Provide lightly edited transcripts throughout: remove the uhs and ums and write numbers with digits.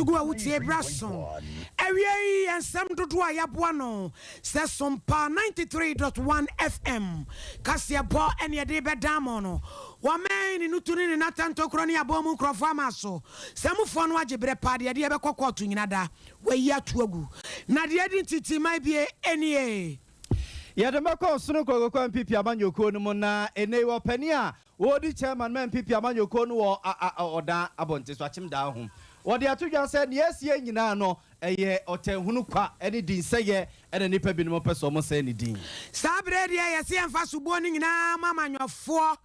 Gu a wotie berɛ aso. Awiei yɛ nsɛm dodoɔ a yɛaboa no sɛ Sompa 93.1 FM kaseɛbɔ ɛne ɛde bɛdan mo no. Wɔmɛn ne nutu ne ne nata ntokuro ne abɔn mu nkurɔfoɔ ama so. Sɛ mufoɔ no agye berɛ paa deɛ ɛde ɛbɛkɔ kɔɔto nyina da wɔayi ato agu. Na deɛ ɛdi ntintimman bie nie. Yɛde mɛkɔ ɔsono kɔkɔkɔ NPP amanyɔkuo no mu na ɛnɛ yi ɔpanin a ɔredi chairman ma NPP amanyɔkuo no wɔ Ɔdan abɔnten so Akyem Daa ho. Wɔde ato dwa sɛ nea asie nyinaa no ɛyɛ ɔtɛnhunu kwa ne dinsɛeɛ na nnipa binom pɛ sɛ wɔsɛe ne din. Saa berɛ yi deɛ yɛse yɛmfa soboɔ no nyinaa ma amanyɔfoɔ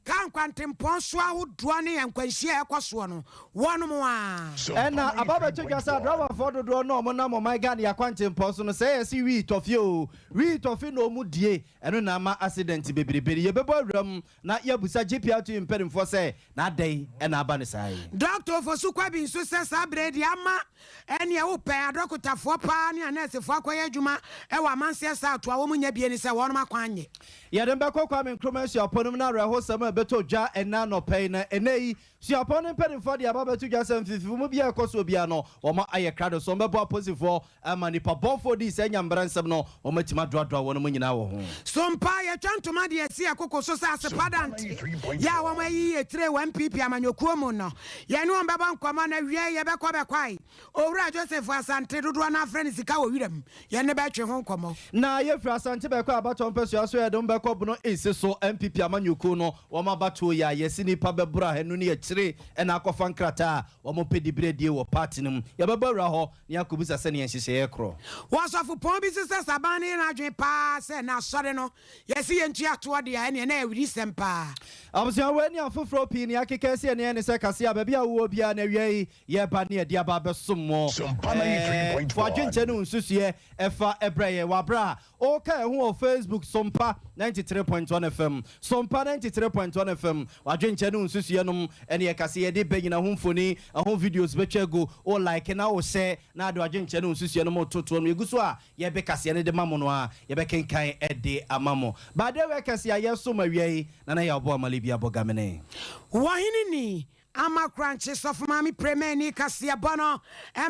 Ka nkwantempɔn so ahodoɔ ne nkwanhyia a ɛkɔ soɔ no, wɔnom a. Ɛna aba abɛto dwa sɛ adraivafoɔ dodoɔ no a wɔn nam ɔman Ghana yi akwantempɔn so no sɛ yɛse wii tɔfe oo, wii tɔfe na wɔn die, ɛno na ama accident bebrebe no. Yɛbɛbɔ awura mu na yɛabusa GPRTU mpaninfoɔ sɛ na adɛn na aba no saa yi. Dɔkta Ofosu Kwabi nso sɛ saa berɛ yi deɛ ama Ɛneɛ wopɛ adɔkotafoɔ paa ne anɛɛsefoɔ akɔyɛ adwuma wɔ amanseɛ South a wɔn nnya bie ne sɛ wɔnom akwan nye. Yɛde no bɛkɔ Kwame Nkrumah Suapɔn no mu na awerɛhosɛm a ɛbɛtɔ dwa ɛnnɛ anɔpa yi. Na ɛnnɛ yi, suapɔn no mpanimfoɔ de aba abɛto dwa sɛ mfimfini biara a ɛkɔ soɔ biara no, wɔayɛ krado sɛ wɔbɛboa apolisifoɔ ama nnipa bɔnfoɔ dii saa nyambrɛ nsɛm no, wɔatumi adoadoa wɔn nyinaa wɔ ho. So mpa yɛtwa ntoma de asi yɛn koko so sɛ asepa dante yɛ a wɔn ayiyi etire wɔ NPP amanyɔkuo mu no? Yɛne wɔn bɛbɔ nkɔmmɔ na awiei yɛbɛkɔ bɛkwae. Owura Joseph Asante, dodoɔ no ara frɛ no Sika wɔ Wiram, yɛne no bɛtwe ho nkɔmmɔ. Na yɛfiri Asante bɛkɔ abatoɔ mpɛsoa so yɛde wɔn bɛkɔ Bono East so NPP amanyɔkuo no wɔn abatoɔ yi a yɛse nnipa bɛboro ahanu ne akyire na akɔfa nkrataa a wɔn pɛ diberɛ die wɔ party no mu. Yɛbɛbɔ awura hɔ na yɛakɔbisa sɛdeɛ nhyehyɛeɛ korɔ. Wɔ ɔsɔfopɔn bi so sɛ Saban no yɛ n'adwene paa sɛ n'asɔre no Yɛse yɛntua toɔ deɛ a, ɛneɛ na ɛyɛ awudisɛm paa. Abusua wei ne afoforɔ pii nea akeka asi ɛneɛ ne sɛ kasea baabi a wowɔ biara na awia yi yɛba ne yɛde aba abɛsom mo. Ɛɛ fa w'adwenkyɛ ne wo nsusuiɛ ɛfa ɛbrɛ yɛn wɔ aberɛ a woka yɛn ho wɔ Facebook Sompa 93.1 FM Sompa 93.1 FM W'adwenkyɛ ne wo nsusuiɛ nom ɛne ɛkasea yɛde bɛ nyina ho mfoni ɛho videos bɛtwa agu wo like na wo share na ade w'adwenkyɛ ne wo nsusuiɛ nom totoɔ no yɛgu so a Yɛbe kaseɛ no de ma mo no a, yɛbɛkenkan de ama mo. Baadeɛ kɛseɛ a yɛresom awia yi, Nana Yaw Boamale bi abɔ gamene. Wɔhene ni, Ama Korankye Sɔfo Maame Premani kaseɛbɔ no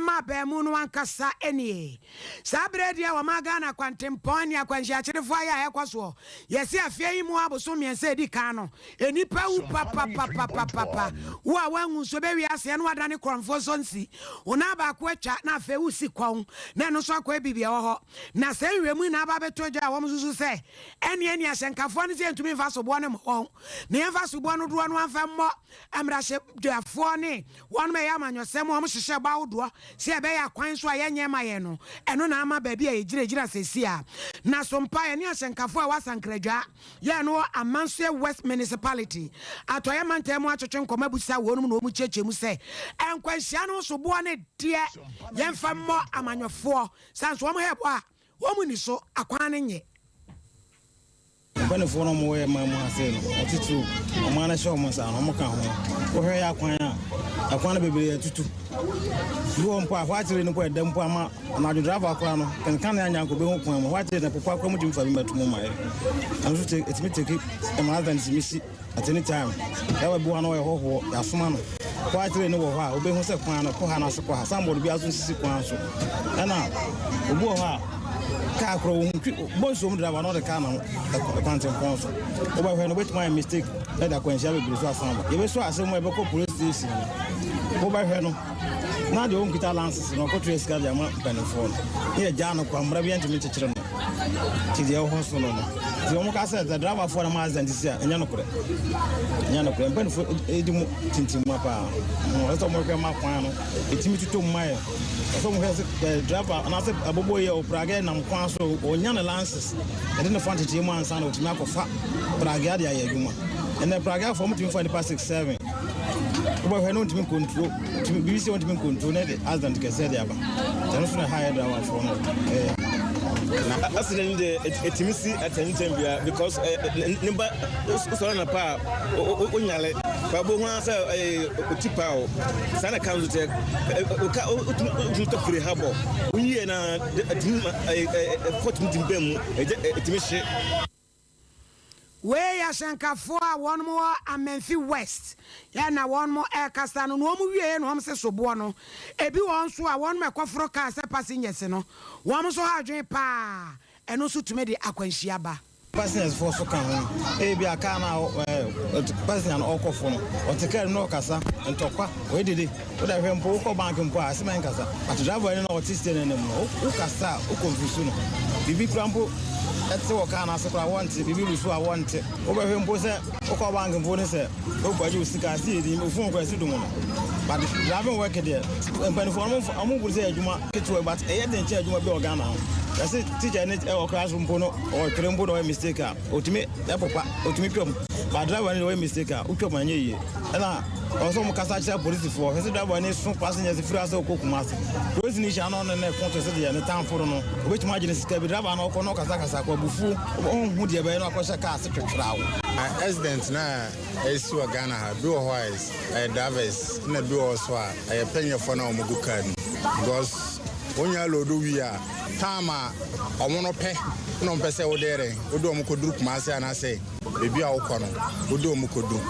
ma abaamu no ankasa nie. Saa berɛ yi deɛ wɔma Ghana kwantempɔn ne akwanhyiakyerefoɔ ayɛ a ɛkɔ soɔ. Yɛse afeɛ yi mu abosom mmiɛnsa a ɛdi kan no, Nnipa wu papapapapapa. Wo a woanwu nso, ɛbɛwie aseɛ na woadane korɔmfoɔ nso nsi. Wo nan baako atwa na afei wosi kɔn na ɛno nso akɔyɛ biribi a ɛwɔ hɔ. Na saa nhwehwɛmu nyinaa aba abɛtɔ dwa a wɔsusu sɛ ɛnneɛ nea ahyɛnkafoɔ no sɛ yɛntumi mfa soboɔ no mmɔ wɔn na yɛmfa soboɔ no dodoɔ no ara mfa mmɔ mmarahyɛbdwafoɔ ne wɔnom a ɛyɛ amanyɔsɛm a wɔhyehyɛ bɔ ahodoɔ sɛ ɛbɛyɛ akwan so a yɛnyɛ ma yɛn no, ɛno na ama baabi a yɛgyinagyina seesei a. Na so mpa yɛne ahyɛnkafoɔ a ɛwɔ Asankradwaa Yɛ no wɔ Amansoɛ West Municipality, Atɔeɛ Mantam mu atwetwe nkɔmmɔ abisa wɔnom na wɔn kyerɛkyerɛ mu sɛ nkwanhyia no so boɔ no deɛ yɛmfa mmɔ amanyɔfoɔ sane so wɔn hɛ bɔ a wɔn nni so akwan no nyɛ. Mpaninfoɔ no a wɔwɔ yɛn man mu ha sei no, atitiriw, ɔman no hyɛ wɔn nsa no, wɔka ho. Wohwɛ yɛ akwan a, akwan no bebree atutu. Bi wɔ mpo a, hɔ akyere no mpo ɛda mpo ama Anadwo driver koraa no, kenkan ne anya nka obehu kwan mu. Hɔ akyere na popa koraa mu tumi fa bi mɛto mu ma yɛ. Ɛno nso te etumi take ɛma accident tumi si at any time. Driver bi wɔ hɔ na ɔyɛ hɔhoɔ, yɛasoma no. Hɔ akyere ne wɔ hɔ a obehu sɛ kwan no kɔ ha na ase kɔ ha. Signboard biara nso nsisi kwan so. Ɛna obi wɔ hɔ a kaa koraa ohun twi bɔ nsuo mu driver na ɔde kaa nam kwantempɔn so. Wobɛhwɛ no obetumi ayɛ mistake ɛde akwanhyia bebree so asan aba. Yɛbɛsɔ asɛm mu a ɛbɛkɔ police station no. Wobɛhwɛ no. Na deɛ ɔnkita lances no ɔkɔtua sika de ama mpanimfoɔ no ne yɛgyaa no kwa, mmara biara ntumi nkyekyere no. Nti deɛ ɛwɔ hɔ so no no. Nti wɔn ka sɛ sɛ driverfoɔ na ma accident si a, ɛnyɛ nokorɛ. Ɛnyɛ nokorɛ. Mpanimfoɔ ɛdi mu tintimma paa. Ɛsɛ sɛ wɔhwɛ ma kwan no ɛtumi totɔ mu ma yɛ. Ɛsɛ sɛ wɔhwɛ sɛ driver anaasɛ abobo yɛ ɔpragɛ nam kwan so ɔnya ne lances ɛde ne fa nteteɛ mu ansa na ɔtumi akɔfa pragea de ayɛ adwuma. Ɛnɛ pragɛafoɔ wɔtumi fa nipa 6 7 wobɛhwɛ no ntumi nkontro tumi biribi sɛ ɔntumi nkontro na ɛde accident kɛseɛ de aba ɛno so na ɛha yɛ driverfoɔ no ɛyɛ. Na accident deɛ ɛtumi si atɛntɛm bia because ne ba wosɔre anapa a wonyale ba wobɛhu ara sɛ ɔti paa o saa na ka nso teɛ woka wotumi tɔ firi ha bɔ woyie na ɛtumi ma ɛkɔ tumi tumi bɛn mu ɛtumi hye. Wei yɛ ahyɛnkafoɔ a wɔnom wɔ Amenfi West yɛ na wɔnom ɛrekasa no na wɔn wieɛ na wɔn se soboɔ no ebi wɔ hɔ nso a wɔnom ɛkɔforo kaa sɛ passengers no wɔn nso ha adwene paa ɛno nso tumi de akwanhyia ba. Passengers foɔ nso ka ho. Ebia car no a passenger no ɔrekɔ fo no, ɔte car mu na ɔkasa, ntɔkwa, ɔyɛ dede. Wo da hwɛ mpo wokɔ bank mpo a, ɛsɛ ma ɛnkasa. But driver no na ɔte steering no anim no, wokasa a, wo confuse no. Biribi koraa mpo ɛte wɔ car no ase koraa wɔnte, biribi resu a wɔnte. Wobɛhwɛ mpo sɛ wokɔ bank mpo ne sɛ wokɔgye wo sika a, ɛsɛ yɛ din, wo phone koraa ɛsɛ dum no. But driving work deɛ, mpanimfoɔ no wɔn bu sɛ adwuma ketewa but ɛyɛ den kyɛn adwuma bi wɔ Ghana ho. Yɛse teacher ne ɛwɔ classroom mpo no ɔtwerɛ mpo na ɔyɛ mistake a, otumi ɛpopa, otumi twam. But driver no deɛ ɔyɛ mistake a, wotwam a ɛnyɛ yie. Ɛna ɔwɔ sɛ wɔn kasa kyerɛ polisifoɔ. Hwɛ sɛ driver no so passengers firi ase kɔ Kumasi. Polisini hyia no ɔne ne ko te sɛ deɛ ne tamfo no no. Obetumi agye ne sika bi. Driver no ɔkɔ na ɔkasakasa kɔ abufuo. Ɔnhu deɛ ɛbɛyɛ na wakɔhyɛ kaa ase twetweraw. Accident no a ɛsi wɔ Ghana ha, bi wɔ hɔ a ɛyɛ drivers na bi wɔ hɔ so a ɛyɛ panyɛfoɔ no a wɔgu kaa no mu because wonya load wie a time a wɔn no pɛ na wɔn pɛ sɛ wode yɛrɛ wode wɔn kɔduru Kumasi anaasɛ baabi a wokɔ no wode wɔn kɔduru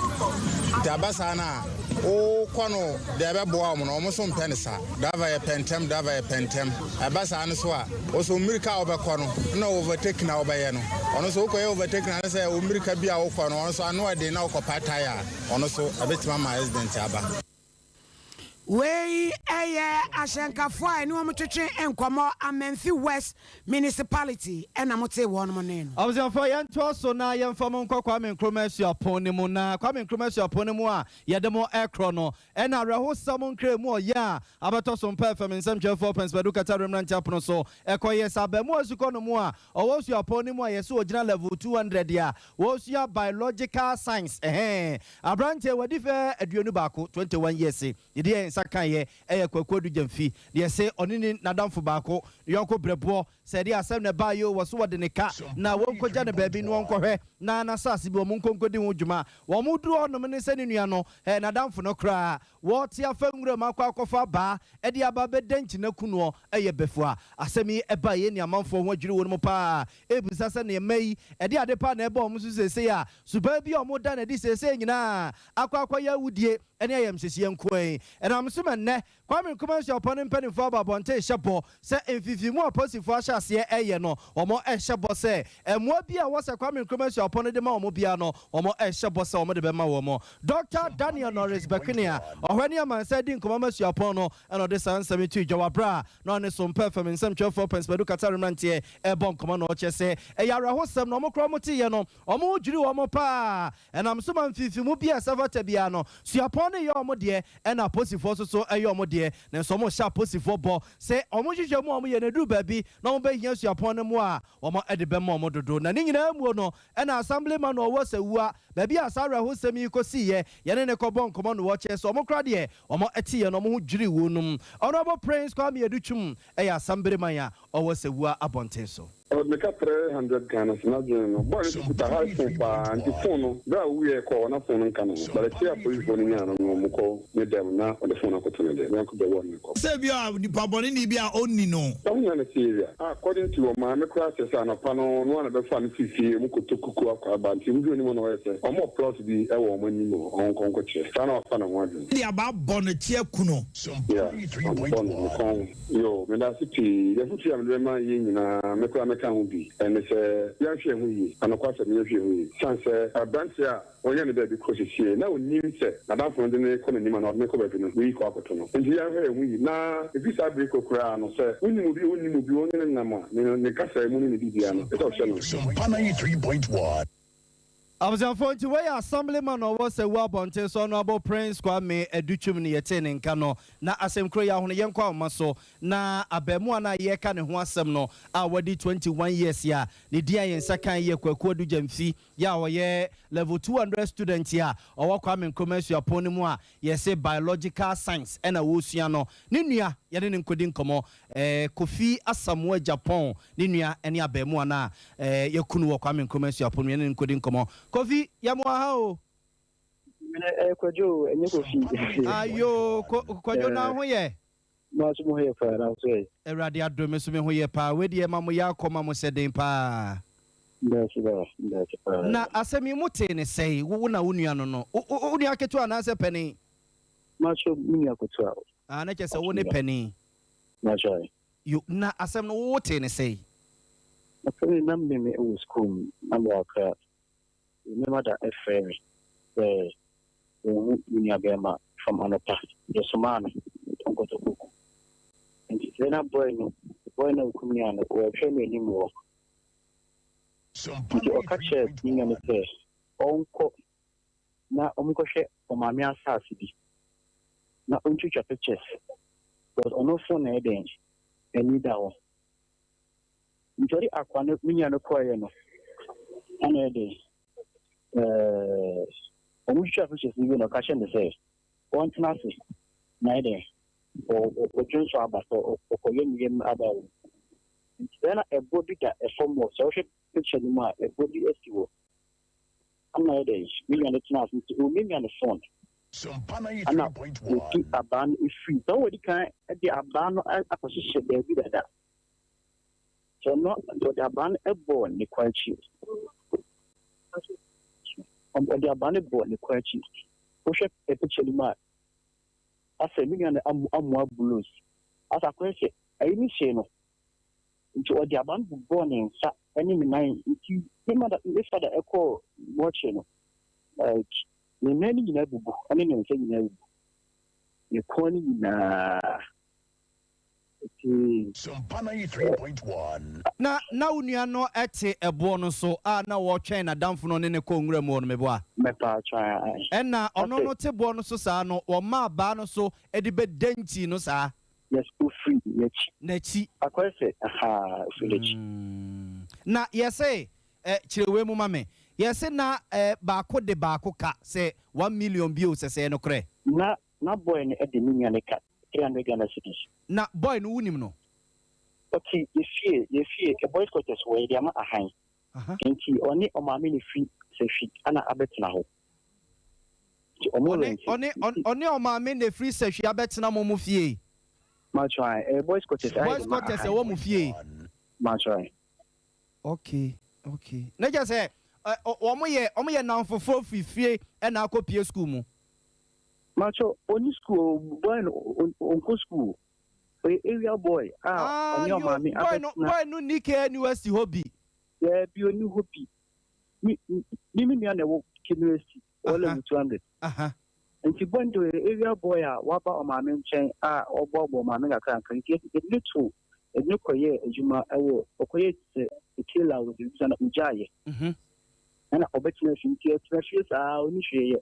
nti aba saa no a wokɔ no deɛ ɛbɛboa wɔn no wɔn nso mpɛ no saa driver yɛ pɛ ntɛm driver yɛ pɛ ntɛm ɛba saa no so a wɔso mmirika a wobɛkɔ no na overtake na wobɛyɛ no ɔno nso wokɔyɛ overtake na sɛ wo mmirika bi a wokɔ no ɔno nso ano ɛden na wokɔpa tyre a ɔno nso ɛbɛtumi ama accident aba. Wei yɛ ahyɛnkafoɔ a ɛne wɔn twetwe nkɔmmɔ Amenfi West Municipality na motee wɔn nne no. Abusuafoɔ yɛntoa so na yɛmfa mo nkɔ Kwame Nkrumah Suapɔn no mu. Na Kwame Nkrumah Suapɔn no mu a yɛde mo rekorɔ no, ɛna awerɛhosɛm nkremu ɔyɛ a abɛtɔ so mpa FM nsɛmtwerɛfoɔ Prince Badu Katare mmeranteɛ apono so ɛkɔyɛ sɛ abaamua sukɔ no mu a ɔwɔ suapɔn no mu a yɛse ɔgyina level 200 a wɔresua Biological Science ɛhɛn Aberanteɛ wadi fɛ 21, 21 years, ne deɛ yɛn nsa kaeɛ yɛ Kwaku Adu Gyamfi, deɛ se ɔne ne n'adamfo baako, ne yɔnko brɛboɔ, sɛ ɛdeɛ asɛm na ɛbaeɛ o, wɔse wɔde ne ka na wɔnkɔgya no baabi na wɔnkɔhwɛ na n'asase bi wɔn nkɔ nkɔdi ho dwuma. Wɔn duru hɔ nom ne sɛ ne nua no, ɛɛ n'adamfo no koraa, wɔte afa nwura mu akɔ akɔfa abaa de aba abɛda nkyina kunoɔ yɛ bɛfua. Asɛm yi ɛbaeɛ ne amanfoɔ ho adwiri wɔn paa, ɛrebisa sɛ nneɛma yi ɛde ade pa na ɛba wɔn so seesei a Suban bi a wɔda no adi seesei nyinaa akɔ akɔyɛ awudie ne ayamhyehyeɛ nko ara yi. Ɛnam so ma nnɛ Kwame Nkrumah Nsuapɔn no mpanimfoɔ aba abɔnten rehyɛ bɔ sɛ mfimfinimu a apolisifoɔ ahyɛ aseɛ reyɛ no, wɔrehyɛ bɔ sɛ mmoa bi a ɛwɔ sɛ Kwame Nkrumah Nsuapɔn no de ma wɔn biara no, wɔrehyɛ bɔ sɛ wɔde bɛma wɔn. Dɔkta Daniel Norris Bekwene a ɔhwɛ ne amansan di nkɔmmɔ ma suapɔn no na ɔde saa nsɛm yi too dwa wɔ berɛ a na ɔne Sompa FM nsɛmtwerɛfoɔ Prince Badu Katare mmeranteɛ rebɔ nkɔmmɔ na ɔkyerɛ sɛ ɛyɛ awerɛhosɛm na wɔn koraa wɔteeɛ no Wɔn ho dwiriw wɔn paa. Ɛnam so ma mfimfimmu bi a ɛsɛ fata biara no, suapɔn no yɛ wɔn deɛ, ɛnna aposifoɔ nso so yɛ wɔn deɛ. Nanso wɔhyɛ aposifoɔ bɔ sɛ wɔn nhwehwɛmu a wɔyɛ no aduru baabi na wɔbɛhia suapɔn no mmoa a, wɔde bɛma wɔn dodo. Na ne nyinaa muo no, ɛnna Assemblyman a ɔwɔ Sewua, baabi a saa awerɛhosɛm yi kɔsiiɛ, yɛne no kɔbɔɔ nkɔmmɔ na ɔkyerɛ sɛ wɔn koraa deɛ, wɔteeɛ no, wɔn ho dwiriw wɔn. Honourable Prince Kwame Adutwum yɛ Assemblyman a ɔwɔ Sewua abɔnten so. Ɔde me ka 300 Ghana cedi n'adwene no boy no so kuta high phone paa nti phone no bere a owuiɛ kɔɔ hɔ na phone no nka ne ho but akyire a policefoɔ no nyaa no no wɔn kɔ ne dɛm na ɔde phone no akɔto ne dɛm yɔnko bɛ wɔ ne kɔ. Sɛ bi a nipa bɔneni bi a ɔnni no. Saa ho nyinaa na ɛsi area. According to ɔmaame koraa kyerɛ sɛ anɔpa no no ara na bɛfaa no firi fie ɔmo kɔtɔ kuku akɔ aba nti ɔmo duru anim hɔ na ɔyɛ sɛ ɔmo wɔ plot bi wɔ ɔmo anim hɔ ɔnkɔ nkɔkyerɛ saa na wafa ne ho adwene. De abaa bɔ no ti aku no. Yeah, ɔbɔ no ne kɔn. Yoo, medase pii. Afotu a mede bɛma yɛn nyinaa, me koraa mɛka ho bi, ɛne sɛ yɛnhwɛ yɛn ho yie. Anokwasɛm, yɛnhwɛ yɛn ho yie. Esiane sɛ aberante a wanya ne baabi kɔ sesie na onnim sɛ n'adamfo no de no rekɔ n'anim anaa ɔde no rekɔ baabi no, wei kɔ akɔto no. Enti yɛnhwɛ yɛn ho yie. Na efi saa bere yi kɔ koraa no, sɛ wunim obi a onnim obi, ɔne no nam a, ne ne kasaa mu ne ne biribiara no, ɛsɛ sɛ ɔhyɛ no nsow. Abusuafoɔ nti wei yɛ Assemblyman a ɔwɔ Sewua abɔnten so Honourable Prince Kwame Adutwum ne yɛtee ne nka no. Na asɛm koro yi ahono yɛnkɔ ahoma so na abaamua no a yɛreka ne ho asɛm no a wadi 21 years a ne din a yɛn nsa kan yɛ Kwaku Adu Gyamfi yɛ a ɔyɛ level 200 student a ɔwɔ Kwame Nkrumah Suapɔn no mu a yɛse Biological Science na ɔresua no. Ne nua yɛne no nkɔdi nkɔmmɔ Eh, Kofi Asamoah Agyapong ne nua ne abarimuwa no a eh, yɛaku no wɔ Kwame Nkrumah Suapɔn mu, yɛne no nkɔdi nkɔmmɔ. Kofi, yɛ mo aha o. Mene eh, Kwadwo o, ɛnyɛ Kofi. Ayo, ko, Kwadwo na ho yɛ? Mo nso mo ho yɛ paa, na nso ɛ? Awurade adom, me nso me ho yɛ paa. Wei deɛ ma mo yɛ akɔ ma mo sɛ den paa. Meda ase baba, meda ase paa. Na asɛm yi mo tee ne sɛe, wo na wo nua no no, wo wo nua ketewa anaasɛ panin? Macho, me nua ketewa. Ah, na kyerɛ sɛ wo ne panin. Macho ae. Yo, na asɛm no wo wo tee ne sɛe? Asɛm yi na me me wɔ sukuu mu, na mewɔ Accra. Me mother frɛɛ me sɛ wɔawu me nua bɛrima from anɔpa, yɛsomaa no ɔnkɔtɔ kuku. Nti sɛ na boy no, boy no a ɔkum me nua no, ɔrehwɛ m'anim hɔ. Nti ɔka kyerɛɛ me nua no sɛ ɔnkɔ na ɔnkɔhwɛ ɔmaame asaase bi na ɔntwitwa pictures because ɔno phone na ɛyɛ dɛn ani da hɔ. Nti ɔde akoa no me nua no kɔeɛ no ɛna ɛyɛ dɛn ɛɛ ɔmo twitwa pictures no wie na ɔka kyerɛ no sɛ ɔntena ase na ɛyɛ dɛn ɔdwonsɔ aba sɛ ɔkɔyɛ ne yam aba o. Nti sɛ na ɛboɔ bi da ɛfam hɔ, sɛ wohwɛ picture no mu a, ɛboɔ bi si hɔ. Ɛna ayɛ dɛn, me nua no tenaa ase nti ɔmiamia ne phone. Ɛna ɔtu abaa no firi, sɛ wadi kan de abaa no akɔhyehyɛ baabi dada. Sɛ ɔno ɔde abaa no bɔɔ ne kɔn akyi. Ɔde abaa no bɔɔ ne kɔn akyi. Wohwɛ picture no mu a, asɛ me nua no amoa blows. Asɛ akɔyɛ sɛ ayi no hyee no. Nti ɔde aba no bobɔɔ ne nsa ne ne nan nti me mother me father kɔɔ mortuary no like ne nan no nyinaa abubu ne ne nsa nyinaa abubu ne kɔn no nyinaa nti. Sompa 93.1. Na na wo nua no te ɛboɔ no so a na ɔretwɛn n'adamfo no ne no kɔɔ nwura mu hɔ no, meboa? Mepatwa ae. Ɛna ɔno Ɔse. no te boɔ no so saa no, wɔmaa abaa no so de bɛdankyii no saa. Yes, ofiri n'akyi. N'akyi. Akɔyɛ sɛ, ahaa, ofiri n'akyi. Na yɛse, eh, kyerɛ wei mu ma me. Yɛse na, eh, baako de baako ka sɛ 1 million bio sɛ sɛ ɛyɛ nokorɛ? Na, na boy no de me nua no ka 300 Ghana cedis. Na boy no wonim no? Ɔte yɛ fie, yɛ fie, boys quarters hɔ, yɛde ama ahan. Nti ɔne ɔmaame na firi Sahwi na abɛtena hɔ. Nti ɔmo Ɔne, rent. ɔne, Nti. ɔne ɔmaame na ɛfiri Sahwi abɛtena mo mo fie? Match ae, ɛyɛ boys quarters ayɛ Boys de ma quarters ahan. ɛwɔ mo fie? Match ae. Okay, okay. Na kyerɛ sɛ, ɛ, ɔ, wɔn yɛ, wɔn yɛ nnamfofoɔ firi fie ɛna akɔ pie school mu? Match ɔnni school o, boy no ɔnkɔ school o. Ɔyɛ area boy a Ah, ɔne yo, ɔmaame boy no, abɛtena. boy no nni KNUST hɔ bi? Daabi, ɔnni hɔ bi. Me, me me nua na ɛwɔ KNUST, ɔwɔ level 200. Nti boy no deɛ ɔyɛ area boy a waba ɔmaame nkyɛn a ɔboaboa ɔmaame kakrakra. Nti yɛde no too, yɛde no kɔyɛɛ adwuma wɔ, ɔkɔyɛɛ te sɛ tailor wɔ baabi saa na ɔgyaeɛ. Ɛna ɔbɛtena fie, nti ɔtena fie saa ɔnni hwee yɛ.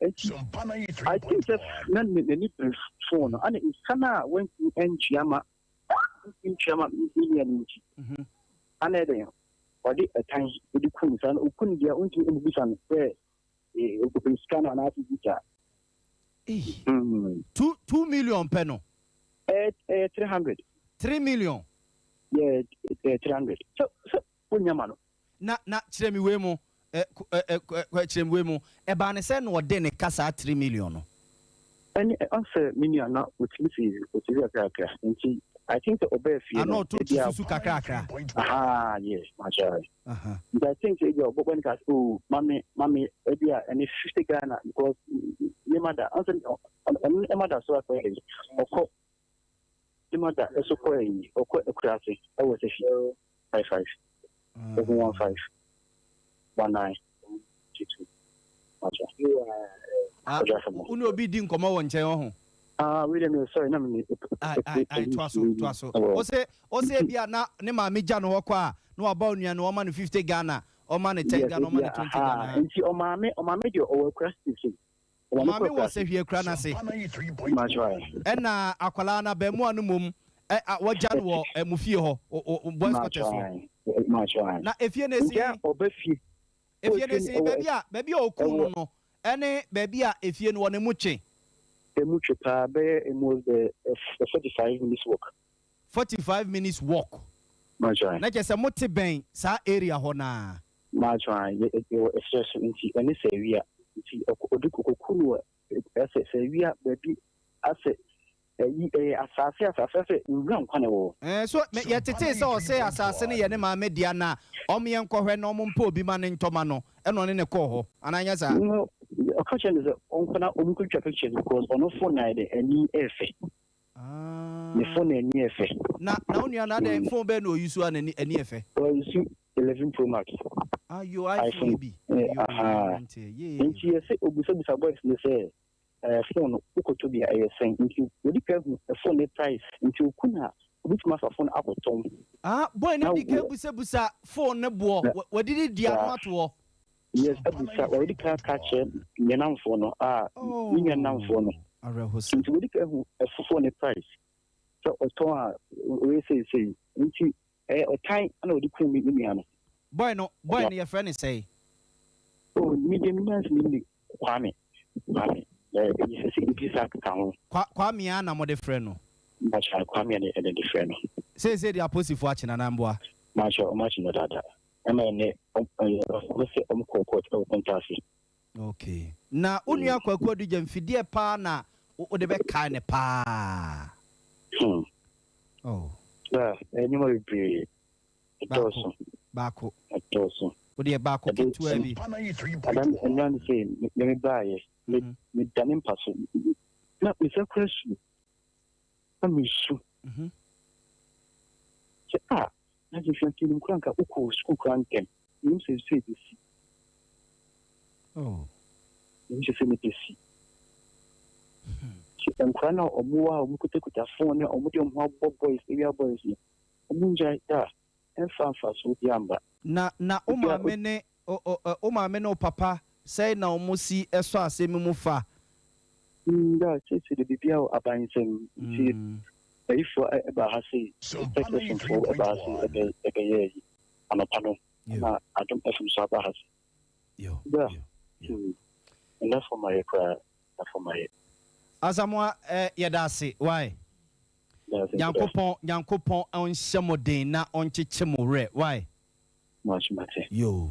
Nti I think sɛ na n'ani bere phone no, ɛna sika no a wantumi antua ma, wantumi ntua ma me nua no nti, ɛna ɛdɛn ɔde ɛtan de kum no saa no, ɔku no deɛ ɔntumi mmisa no sɛ ɔpɛ sika no anaasɛ bi saa. Ei, 2 million pɛ no? Ɛyɛ 300. 3 million. Yɛ 300. Sɛ wonya ma no. Na kyerɛ me wei mu, ɛ ɛ ɛ kyerɛ me wei mu, ɛbaa ne sɛ na ɔde ne ka saa 3 million no? Ɛne ɔsɛ me nua na ɔtumi si ɔtumi kakrakra nti I think sɛ ɔbɛɛ fie Ana no ɔto ebi a susu kakrakra? Aha, yes, makyerɛ. Nti I think sɛ ebi a ɔbɔbɔ ne ka sɛ, oh, mame mame ebi a ɛne 50 Ghana because ne ma da ɔsɛ ɔno ne ma da so akɔ yɛ ɔkɔ ne ma da ɛso kɔ yɛ ɔkɔ akuraase ɛwɔ sɛ fi 55 715 1922 makyerɛ. Ah, wo ne obi di nkɔmmɔ wɔ nkyɛn ɔho? Ah, wait a minute, sorry, na me Ai, ai, ai, toa so, toa so. Ose ebi a na ne maame gya no hɔ kɔ a, na waba onua no, ɔma no 50 Ghana, ɔma no 10 Ghana, ɔma no 20 Ghana. Nti ɔmaame deɛ ɔwɔ akura sisi. Ɔmaame wɔ Sɛhwi akura n'ase. Makyerɛ. Ɛna akwadaa no abɛɛmoa no mmom ɛ a wɔgya no wɔ ɛ mo fie hɔ, boys quarters hɔ. Makyerɛ. Na efie no esi Nti a ɔba fie. Efie no esi baabi a ɔkuu no no ɛne baabi a efie no wɔ no emu twe? Emu twe paa, bɛyɛ emu bɛ 45 minutes walk. 45 minutes walk. Makyerɛ. Na kyerɛ sɛ mote bɛn saa area hɔ naa? Makyerɛ, yɛ wɔ ɛserɛ so nti ɛne sɛ awia nti ɔde kokoku no wɔ ɛsɛ sɛ awia baabi asɛ. Ɛyi ɛyɛ asaase asaase asɛ nwura nkwa na ɛwɔ hɔ. Ɛɛ so me yɛtetee sɛ ɔsɛ asaase no yɛ ne maame dea na ɔmo yɛn kɔhwɛ na ɔmo mpɛ obi ma no ntɔ ma no ɛna ɔne no kɔɔ hɔ anaa nyɛ saa? No ɔka kyerɛ no sɛ ɔnkɔ na ɔmo nkɔtwitwa pictures because ɔno phone na ayɛ dɛ ani ɛyɛ fɛ. Ne Ah. phone na ani yɛ fɛ. Na na wo nua no adɛn phone bɛn na ɔuse a n'ani ani yɛ fɛ? Ɔuse 11 pro max. Ayo iPhone yi iPhone bi. eh, Yoo ahaa. mmeranteɛ yee. Nti yɛsɛ obusabusa boys no sɛ eh, phone no wokɔtɔ bi a ɛyɛ sɛn? Nti wɔdi ka hu phone ne price. Nti oku na obetumi afa phone akɔtɔn. Ah boy no Na di ka wo busabusa phone no boɔ na wadidi di ano saa ato hɔ. yes abusa wɔdi ka ka kyerɛ ne namfoɔ no a ne nua namfoɔ no. Oh awerɛhosɛm. Nti wɔdi ka hu phone ne price sɛ ɔtɔn a ɔyɛ seisei. Nti ɛyɛ ɔtan na ɔde kum me nua no. Boy no boy no yɛfrɛ no sɛn? Oh me deɛ me nua no ne Kwame Kwame ɛɛ sɛ sɛ Idrisa ka ho. Kwa Kwame ara na mode frɛ no? Mpakyɛ Kwame na yɛde de frɛ no. Seesei deɛ aposifoɔ akye no anaa mboa? Mpakyɛ ɔmo akye no dada ɛma ɛnɛ ɔmo sɛ ɔmo kɔɔ court ɛwɔ Kumasi. Ok. Na wo nua Kwaku Adu Gyamfi deɛ paa na wode bɛkae no paa? Hmm. Oh. Ah, nneɛma bebree. Baako. Ɛdɔɔso. Baako. Ɛdɔɔso. Wodeɛ baako Ɛde ketewa bi. Adam nnura no sɛ me me baayɛ. Me Mhm. me da me mpa so. Na me nsa kura su. Na me su. Mhm. Sɛ ah, na sɛ fi nim kura nka wokɔ sukuu kura ntɛm. Menim sɛ sɛ ebesi. Oh. Menim sɛ sɛ ebesi. Sɛ nkura na ɔmo wɔ a ɔmo kutakuta phone na ɔmo de ɔmo ho abɔ boys, area boys no. Ɔmo ngyae da. Ɛmfa mfasoɔ bi amba. Na na wo Obi a maame ne o o ɛ wo maame ne wo papa sɛn na wɔn si sɔ asɛm yi mu fa? Mm, da seesei de biribiara wɔ aban nsam nti ayifoɔ ɛbaa ha sei, Tech FM foɔ ɛbaa ha sei ɛbɛ ɛbɛyɛɛ yi anɔpa no ɛna Adom FM nso aba ha sei. Da, hmm, ɛnda fam ayɛ koraa, ɛnda fam ayɛ. Asamoah eh, yɛda ase wai. Nyankopɔn Nyankopɔn ɔnhyɛ mo den na ɔnkyekye mo werɛ wai. Yoo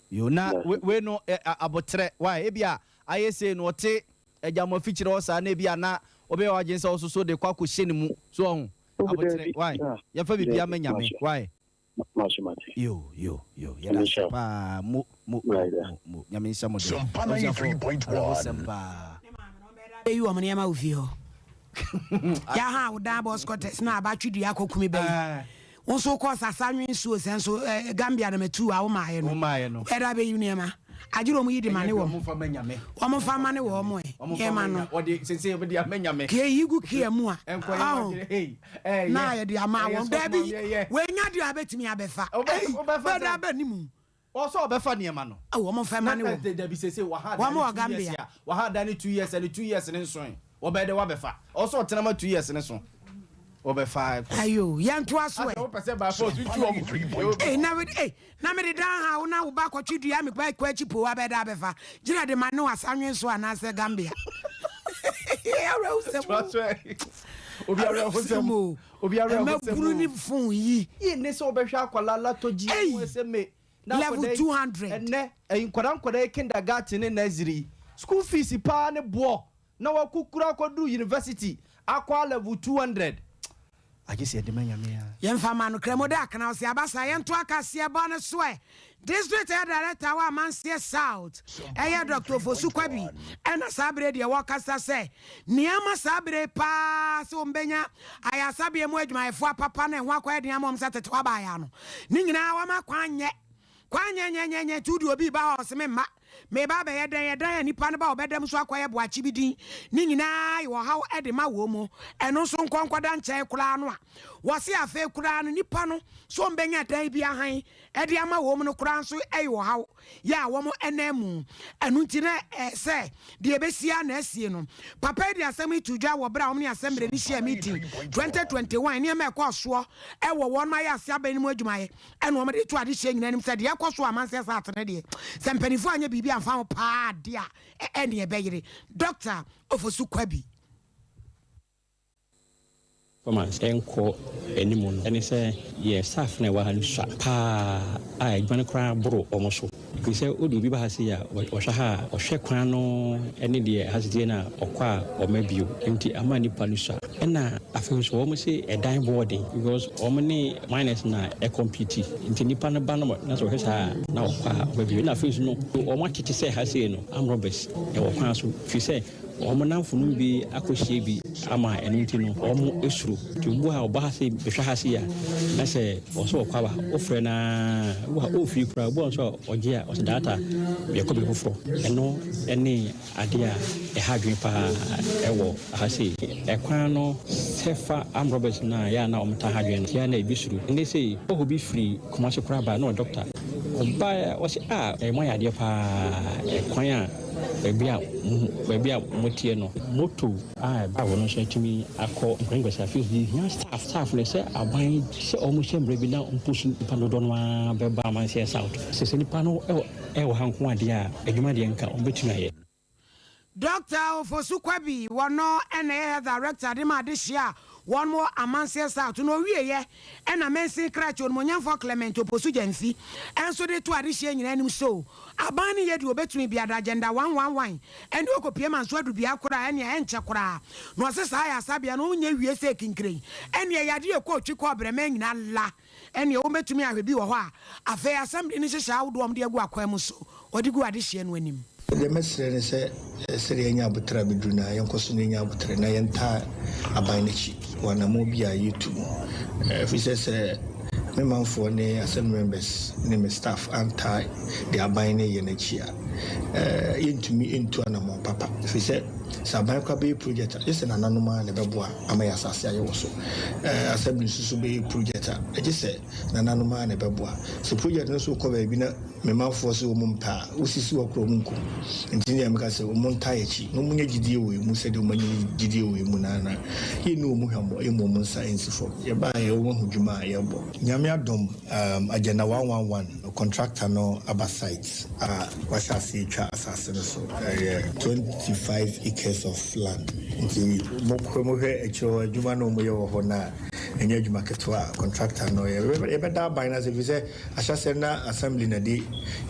yoo na wei no aboterɛ wai ebia ayɛ sei no ɔte agyamo afikyire hɔ saa na ebia na wobɛyɛ w'adwene sɛ wososo de kɔ akɔhyɛ ne mu so wahu aboterɛ wai yɛmfa biribiara ma Nyame wai. Yo yo yo yɛda ase paa mo mo mo mo mo Nyame nhyɛ mo den abusuafo awerɛhosɛm paa. Ne maame no ɔbɛda abɛyi wɔn nneɛma wɔ fie hɔ. Yɛaha wo dan bɔs kɔtɛs na aba twe dua akɔkumi bɛyi. Wo nso wokɔɔ sasa nwe nsuo sɛ nso eh, Gambia na matu a womaeɛ no. Wobɛda abɛyi nneɛma. Agyere wɔn yi de ma ne wɔn. Wɔn fa ma ne wɔn ɛ. Nneɛma no. Kee yi gu kea mu a. Ɔho. Na yɛde ama wɔn. Daabi, wɔanya deɛ abɛtumi abɛfa. Ei, bɛda abɛ ne mu. Ɔsɛ ɔbɛfa nneɛma no. Ao, wɔn mfa mma ne wɔn. Dabi sese waha Wɔn dan wɔ ne 2 years Gambia. a, waha dan ne 2 years a, ne 2 years ne nsoe. Wɔbɛyɛ dɛ wabɛfa. Ɔsɛ ɔtena ma 2 years ne so. Wɔbɛfa kɔ. Ayo, yɛntoa so Asɛ ɛ. wopɛ sɛ by force wotu wɔn firi fie o. Ei, na mede, ei, na mede dan ha wo na wo ba kɔtwe dua me kɔ akyi po abɛda abɛfa. Gyina de ma ne wɔ Asanwe so anaasɛ Gambia. Awerɛhosɛm Toa o. so ɛ. Obi awerɛhosɛm Awerɛhosɛm o. Obi awerɛhosɛm Mmabunu o. ne phone yi. Yie ne sɛ wobɛhwɛ akwadaa latɔgyi Ei! ho ɛsɛ me na Level akwadaa yi 200. ɛnɛ ɛyi nkwadaa nkwadaa yi kindergarten ne nursery yi school fees paa ne boɔ na wakukura akɔduru university akɔ level 200 agye sɛ yɛde ma Nyame a. Yɛmfa ma no Kramo da akana ɔse aba saa yɛnto akaseɛ bɔ no so ɛ District Health Director wɔ Amanseɛ South ɛyɛ Doctor Ofosu Kwabi ɛna saa bere deɛ wɔkasa sɛ nea ama saa bere paa sɛ wɔn bɛnya ayaresabea mu adwumayɛfoɔ apapa na ɛho akɔyɛ den ama wɔn sɛ tete hɔ abaayɛ ano ne nyinaa wɔama kwan nyɛ kwan nyɛ nyɛ nyɛ nyɛ nti wode obi ba hɔ a ɔse me mma Mereba abɛyɛ dɛn? Ɛdan a nnipa no ba a wɔbɛda mu so akɔyɛ boakye bi din ne nyinaa yɛ ɔhaw de ma wɔn mu. Ɛno nso nkɔ nkɔda nkyɛn koraa no a, wɔse afei koraa no nnipa no sɛ wɔbɛnya dan bi ahan de ama wɔn no koraa nso yɛ ɔhaw yɛ a wɔn nan mu. Ɛno nti na ɛɛ sɛ deɛ ɛbɛsi ara na asie no. Papa yi de asɛm yi too dwa wɔ berɛ a wɔn ne Asɛmberɛ no hyiaa meeting 2021 nneɛma a ɛkɔɔ soɔ wɔ wɔn ayɛ ase abɛn no mu adwumayɛ Ɛna wɔde to adehyeɛ nyinaa anim sɛ deɛ ɛkɔ so wɔ amanseɛ saa atene deɛ, sɛ mpanimfoɔ anyɛ biribi amfa ho paa deɛ a, ɛneɛ ɛbɛyere. Dɔkta Ofosu Kwabi. Performance nkɔ anim no ne sɛ yɛn staff no a ɛwɔ ha no sua paa a adwuma no koraa boro wɔn so. Ɛfiri sɛ wode obi ba ha sei a, ɔhwɛ ha a, ɔhwɛ kwan no ne deɛ ɛha teɛ no a, ɔkɔ a ɔmma bio. Nti ama nnipa no sua. Ɛna afei nso wɔn se ɛdan boɔ den because wɔn ne miners na ɛcompete. Nti nnipa no ba no na sɛ ɔhwɛ saa a, na ɔkɔ a ɔmma bio. Ɛna afei nso no wɔn atete sɛ ha sei no armed robbers wɔ kwan so firi sɛ Wɔn nnamfonom bi akɔhyia bi ama ɛno nti no wɔsuro. Nti obi wɔ ha a ɔba ha sei bɛhwɛ ha sei a, na sɛ ɔsɛ ɔkɔ aba, wofrɛ no ara, obi wɔ ha ɔmfiri koraa, obi wɔ hɔ nso a ɔgye a ɔsɛ data yɛkɔ baabi foforɔ. Ɛno ne adeɛ a ɛha adwene pa ara wɔ ha sei. Ɛkwan no sɛ fa armed robbers no a ɛyɛ a na wɔtaa ha adwene no, yɛ a na ebi suro. Ɛnnɛ sei, hɔho bi firi Kumasi koraa ba a na ɔyɛ dɔkta, ɔbaeɛ a ɔse ah moayɛ adeɛ pa ara, ɛkwan a Baabi a baabi a moteɛ no. Moto a ɛba hɔ no nso atumi akɔ nkwankwasia afei nso yɛhia staff staff no sɛ aban sɛ wɔn hyɛ mmara bi na wɔn post nipa dodoɔ no ara bɛba amanseɛ south sɛ sɛ nipa no ɛwɔ ɛwɔ ha nko adeɛ a adwuma deɛ nka wɔn bɛtumi ayɛ. Dɔkta Ofosu Kwabi, wɔno na ɛyɛ Health Director de ma adehyeɛ a wɔn wɔ Amanseɛ South na ɔwieɛ na Mansin Krakye Onimonyamfoɔ Clement Oposu Gyamfi nso de to adehyeɛ nyinaa anim so aban no yɛ deɛ ɔbɛtumi biada Agenda 111 ɛne ɔkɔpie ma nso adu bea koraa ɛnea ɛnkyɛ koraa na ɔse saa ayasabea no wɔnyɛ wie sɛ kinkiren ɛneɛ yadeɛ ɛkɔ ɔtwi kɔ ɔbrɛmɛ nyina la Ɛnneɛ wɔbɛtumi ahwɛ bi wɔ hɔ a, afei Assembly no nhyehyɛe ahodoɔ a wɔde agu akwan mu so wɔde gu adehyeɛ no anim. Deɛ mɛsrɛ ne sɛ, sɛdeɛ yɛanya aboterɛ abɛduru no ara, yɛnkɔ so na yɛnya aboterɛ na yɛntaa aban no akyi wɔ anammɔn bi a yɛretu mu. Ɛfiri sɛ, sɛ me manfoɔ ne Assembly members ne me staff antaa deɛ aban no reyɛ no akyi a, yɛntumi ntu anammɔn papa. Ɛfiri sɛ, sɛ aban koraa bɛyɛ project a, gye sɛ nananom ara na ɛbɛboa. ama yɛn asase ayɛ wɔ so. Assembly nso so bɛyɛ project a, ɛgye sɛ nananom ara na ɛbɛboa. Sɛ project no nso rekɔ baabi na me manfoɔ se wɔn mpɛ a, wosisi hɔ koraa wɔn nkɔ mu. Nti nea meka sɛ wɔn ntaa yɛn akyi na wɔnya gyidie wɔ yɛn mu sɛdeɛ wɔn anya gyidie wɔ yɛn mu no ara na yɛnni wɔn hwammɔ, yɛmmu wɔn nsa nsi fam. Yɛbaeɛ wɔahu dwuma a yɛrebɔ. Nyame adom, Agenda 111 contractor no aba site a wahyɛ aseɛ retwa asase no so. Ɛyɛ 25 acres of land. Nti mokɔ mohwɛ akyire hɔ adwuma no a wɔyɛ wɔ hɔ no a, ɛnyɛ adwuma ketewa a contractor no yɛ. Yɛbɛda aban no ase ɛfiri sɛ ahyɛaseɛ no na assembly na ɛde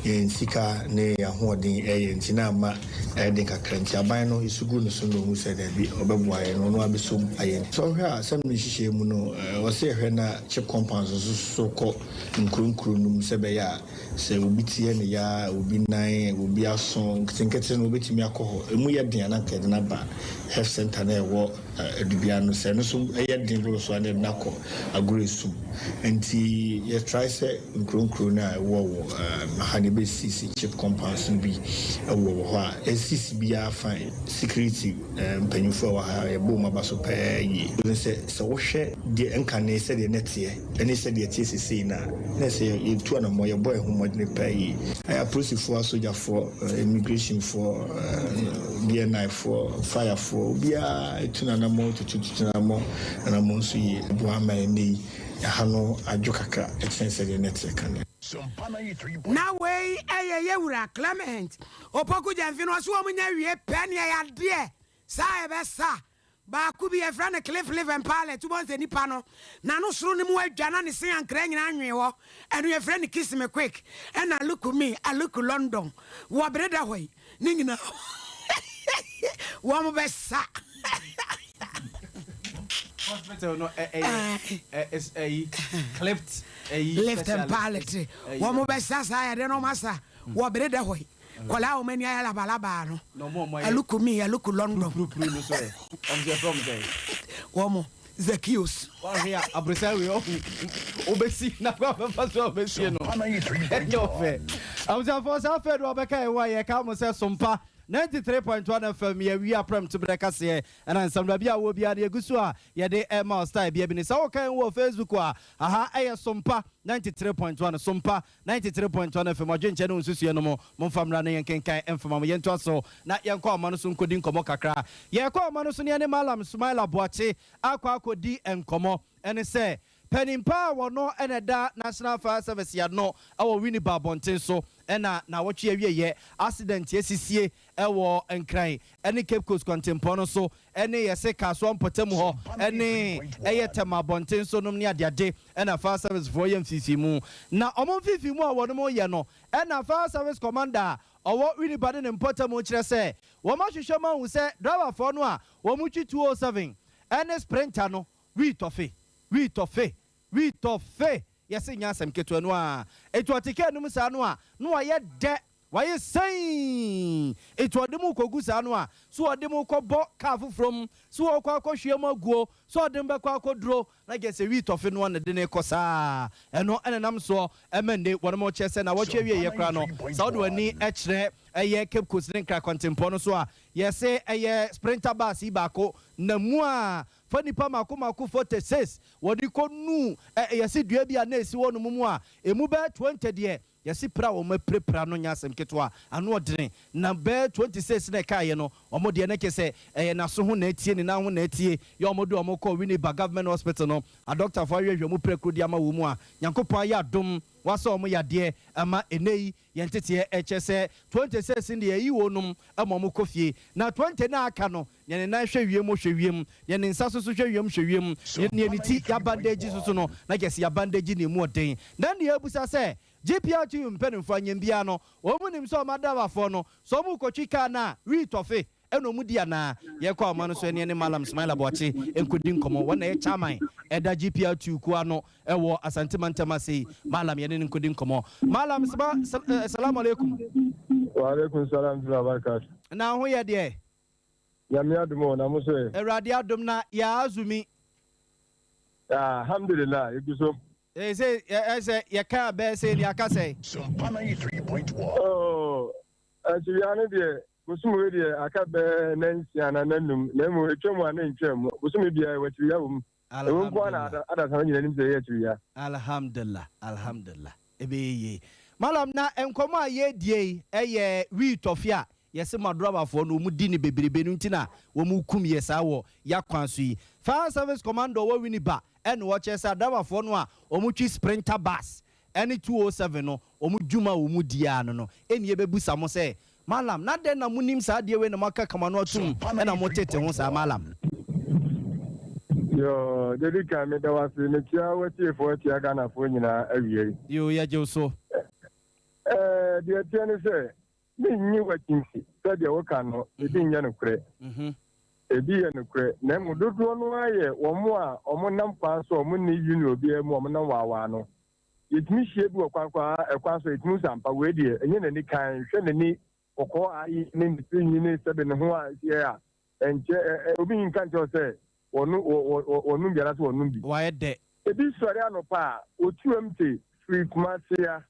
yɛn sika ne yɛn ahoɔden ɛyɛ nti na ama ɛyɛ den kakra nti aban no su gu ne so na ɔhu sɛ daabi ɔbɛboa yɛn na ɔno ara bɛsɔ mu ayɛ. Sɛ wohwɛ a assembly nhyehyɛeɛ mu no ɛwɔ sɛ yɛhwɛ na chip compounds nso so kɔ nkuro nkuro no mu sɛ ɛbɛyɛ a sɛ obi ti yɛ no ya, obi nan, obi aso nketenkete no ɔbɛtumi akɔ hɔ. Ɛmu yɛ den a na anka yɛde no aba health center no a ɛwɔ Adubea no. Sɛ ɛno nso yɛ den boro so a na yɛde no akɔ Agorɔ Esum. Nti yɛ try sɛ nkuro nkuro no a ɛwɔ wɔ ha no yɛbɛsisi chip compounds no bi wɔ wɔ hɔ a ɛsisi biara fine. Security mpanyinfoɔ a ɛwɔ ha yɛbɔ wɔn aba so paa yie. Ne sɛ, sɛ wohwɛ deɛ nkane sɛdeɛ na ɛteɛ ne sɛdeɛ ɛteɛ seesei no a, na ɛsɛ yɛtu anammɔn, yɛbɔ yɛn ho mmɔdene paa yie. Apolisifoɔ, asogyafoɔ, immigrationfoɔ, BNIfoɔ, firefoɔ, obiara tu n'anammɔn, tutututu n'anammɔn, anammɔn nso yie. Ɛboa ma ɛnnɛ yi, ɛha no adwo kakra kyɛn sɛdeɛ na ɛteɛ kane. Na wei yɛ yɛwura Clement Opoku Gyamfi no ɔse wɔn nya wie pɛ neɛ yadeɛ saa ɛbɛsa baako bi yɛfrɛ no Cliff Live and Pilot wobɛhu sɛ nipa no nano soro no mu adwa na ne se ankra nyinaa anwee hɔ ɛno yɛfrɛ no Kiss Me Quick ɛna Look Me a Look London wɔ bere da hɔ yi ne nyinaa wɔn bɛsa. Hospital no ɛyɛ ɛyi clipped ɛyi Lift and Pilot wɔn bɛsa saa yadeɛ no wɔn asa wɔ bere da hɔ yi. Nkwadaa a wɔn ani ayɛ labalabaa no, Aluku me, Aluku London. Purupuru no so ɛ, wɔn nso yɛfrɛ wɔn sɛn? Wɔn, Zacchaeus. Wahwe a, aborosan wei ɔho, wobɛsi na kwan bɛfa so a wobɛsie no, ɛnyɛ ɔfɛ. Abusuafoɔ, saa afei de wɔbɛka yɛn ho a yɛka mo sɛ Sompa 93.1 FM yɛawie aprɛm toberɛ kaseɛ ɛna nsɛm baabi a wɔ biara no yɛgu so a yɛde ɛma wo style bia bi ne sɛ woka yɛn ho wɔ Facebook a aha ɛyɛ Sompa 93.1 Sompa 93.1 FM, Adwenkyɛ ne wo nsusuiɛ no mo, momfa mmra na yɛnkenkan mfama mo. Yɛntoa so na yɛnkɔ ahoma no so nkɔdi nkɔmmɔ kakra. Yɛrekɔ ahoma no so no yɛne Mallam Sumaila Boakye akɔ akɔdi nkɔmmɔ. Ɛne sɛ, Panin pa a wɔno na ɛda National Fire Service ano wɔ Winneba abɔnten so na naawɔtwe awieɛ accident asisie wɔ Nkran ne Cape Coast kwantempɔn no so ne yɛse Kasoa mpɔtam hɔ ne ɛyɛ Tema abɔnten so nom ne adeade na Fire Service foɔ yɛ mfimfinimu. Na wɔn mfimfinimu a wɔnom yɛ no na Fire Service Commander a ɔwɔ Winneba ne ne mpɔtam kyerɛ sɛ wɔn ahwehwɛ mu ahu sɛ driverfoɔ no a wɔtwi 207 ne Sprinter no Wii tɔfe, wii tɔfe, wii tɔfe, yɛse nyɛ asɛm ketewa no aa Enti ɔte kaa no mu saa no a na wayɛ dɛ, wayɛ sɛii Enti ɔde mo rekɔgu saa no a, so ɔde mo rekɔbɔ kaa foforɔ mu, so ɔrekɔ akɔhwie mo aguo, so ɔde mo bɛkɔ akɔduro Na kyerɛ sɛ wii tɔfe no ara na ɛde no rekɔ saa Ɛno na ɛnam soɔ ma nnɛ wɔnom rekyerɛ sɛ nawɔtwe awieɛ koraa no, sɛ wode w'ani kyerɛ ɛyɛ Cape Coast ne Nkran kwantempɔn no so a, yɛse ɛyɛ Sprinter bus yi baako na mu a Fa nnipa mmaako mmaako 46 wɔde kɔ nu ɛ yɛse dua bi a na ɛsi hɔ nom mu a ɛmu bɛyɛ 20 deɛ yɛse pira a wɔn apirapira no nyɛ asɛm ketewa, ano ɔdene, na bɛyɛ 26 na ɛkaeɛ no wɔn deɛ na kyerɛ sɛ ɛyɛ n'aso ho na atie, ne nan ho na atie, yɛ wɔn de wɔn kɔɔ Winneba Government Hospital no adɔktafoɔ ahwehwɛ wɔn pirakuro de ama wɔn mu a Nyankopɔn ayɛ adom wasa wɔn yadeɛ ama ɛnnɛ yi yɛn nteteɛ ɛkyerɛ sɛ 26 no deɛ yɛyi wɔn nom ma wɔn kɔ fie na 20 no a aka no Nea ne nan hwɛ wiem hwɛ wiem, nea ne nsa so so hwɛ wiem hwɛ wiem, nea ne ti yɛabandagyi so so no, na kyerɛ sɛ yɛabandagyi no emu ɔden. Na nea abisa sɛ, GPRTU mpanyimfo anyɛ biara no, wɔn nim sɛ wɔn adrabafoɔ no, sɛ wɔrekɔtwi kaa no a, wii tɔfe na wɔdi anaa? Yɛkɔ ahoma no so ɛne ɛne Mallam Smaila Boakye nkɔdi nkɔmmɔ. Wɔn na ɛyɛ chairman ɛda GPRTU kuo ano ɛwɔ Asante mantam ase yi. Mallam yɛne no nkɔdi nkɔmmɔ. Mallam Sma, Salaam alaikum. Wa alaikum salam wa barakatuh. Na ho yɛ deɛ? Nyame adom o, na mo nso ɛ? Awurade adom na yɛ azumi. Ah, alhamdulillah, yɛgu so. Ee, sɛ ɛ sɛ yɛka bɛɛ sɛ ni aka sɛ. Oh, akyiriwia no deɛ, bosom wei deɛ aka bɛɛ nansia anaa nanum, na mmom ɛtwa mu a na ɛntwa mu. Bosome biara ɛwɔ akyiriwia wɔ mu. Ɛwɔ nko ara na adasa no nyina nim sɛ ɛyɛ akyiriwia. Alhamdulillah, alhamdulillah. Ɛbɛyɛ yie. Mallam, na nkɔmmɔ a yɛredie yi yɛ wii tɔfe a yɛse Madorabafoɔ no wɔn di no bebrebe no nti na wɔn rekum yɛ saa wɔ yakwan so yi. Fire Service Commando ɔwɔ Winneba ɛna ɔkyerɛ sɛ adrabafoɔ no a wɔn twi Sprinter bus ɛne 207 no wɔn dwuma a wɔn di ara no no ɛna yɛbɛbusa mo sɛ Mallam, na dɛn na monim saa adeɛ wei na moakaka mo ano atom na motete ho saa? Mallam. Yoo, deɛ ɛdi kan meda wo ase, mekyia w'atiefoɔ atia Ghanafoɔ nyinaa awiei. Yoo, yɛgye wo so. Ɛɛ, deɛ ɛteɛ ne sɛ, mennye w'akyinkyim sɛ deɛ woka no, ebi nyɛ nokorɛ. Ebi yɛ nokorɛ, na mmom dodoɔ no ara yɛ wɔn a wɔnam kwan so a wɔnni union biara mu a wɔnam waawaa no. Yɛtumi hyia bi wɔ kwan kwan ɛkwan so a, yɛtumi hu sɛ ampa wei deɛ ɛnyɛ n'ani kann, hwɛ n'ani kɔkɔɔ a aye ne ne tiri nwi ne sɛbe ne ho a ɛsi a, ɛnkyɛ ɛ ɛ obi nka nkyerɛ wo sɛ wɔno wɔ wɔ wɔ wɔnom bi anaasɛ wɔnnom bi. Wayɛ dɛ. Ebi sɔre anɔpa a, wɔtu ɛmte firi Kumasi a,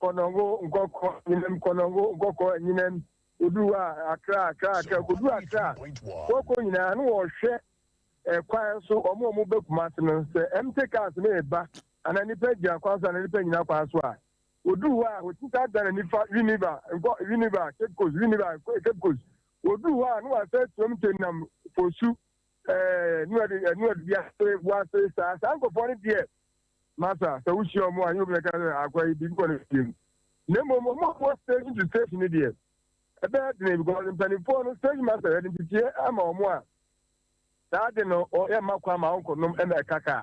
Kɔnɔngo, Nkɔkɔ, Anyinam, Kɔnɔngo, Nkɔkɔ, Anyinam, wɔduru hɔ a, Accra, Accra, Accra, kɔduru Accra a, wɔkɔ nyinaa na wɔhwɛ ɛkwan so, wɔn a wɔba Kumasi no, sɛ empty cars no reba anaa nnipa gyina kwan so anaa nnipa nnyina kwan so a, wɔduru hɔ a, wɔtumi san dan n'ani fa Winneba, nkɔ Winneba, Cape Coast, Winneba, Cape Coast. Wɔduru hɔ a, na wɔasan atuam nti nam Fosu, ɛɛ, Nuadu, Nuadu bi ase, Boase, saa. Saa nkurɔfoɔ no deɛ, masa, sɛ wohyia wɔn a, ɛnyɛ obi bɛka sɛ akwa yi biribi kɔ ne fie mu. Na mmom, wɔn a wɔwɔ station to station no deɛ, ɛbɛyɛ dene because mpanimfoɔ no, station master, yɛde nteteɛ ama wɔn a, saa ade no, yɛmma kwan ma wɔnkɔnom ɛma ɛka kaa.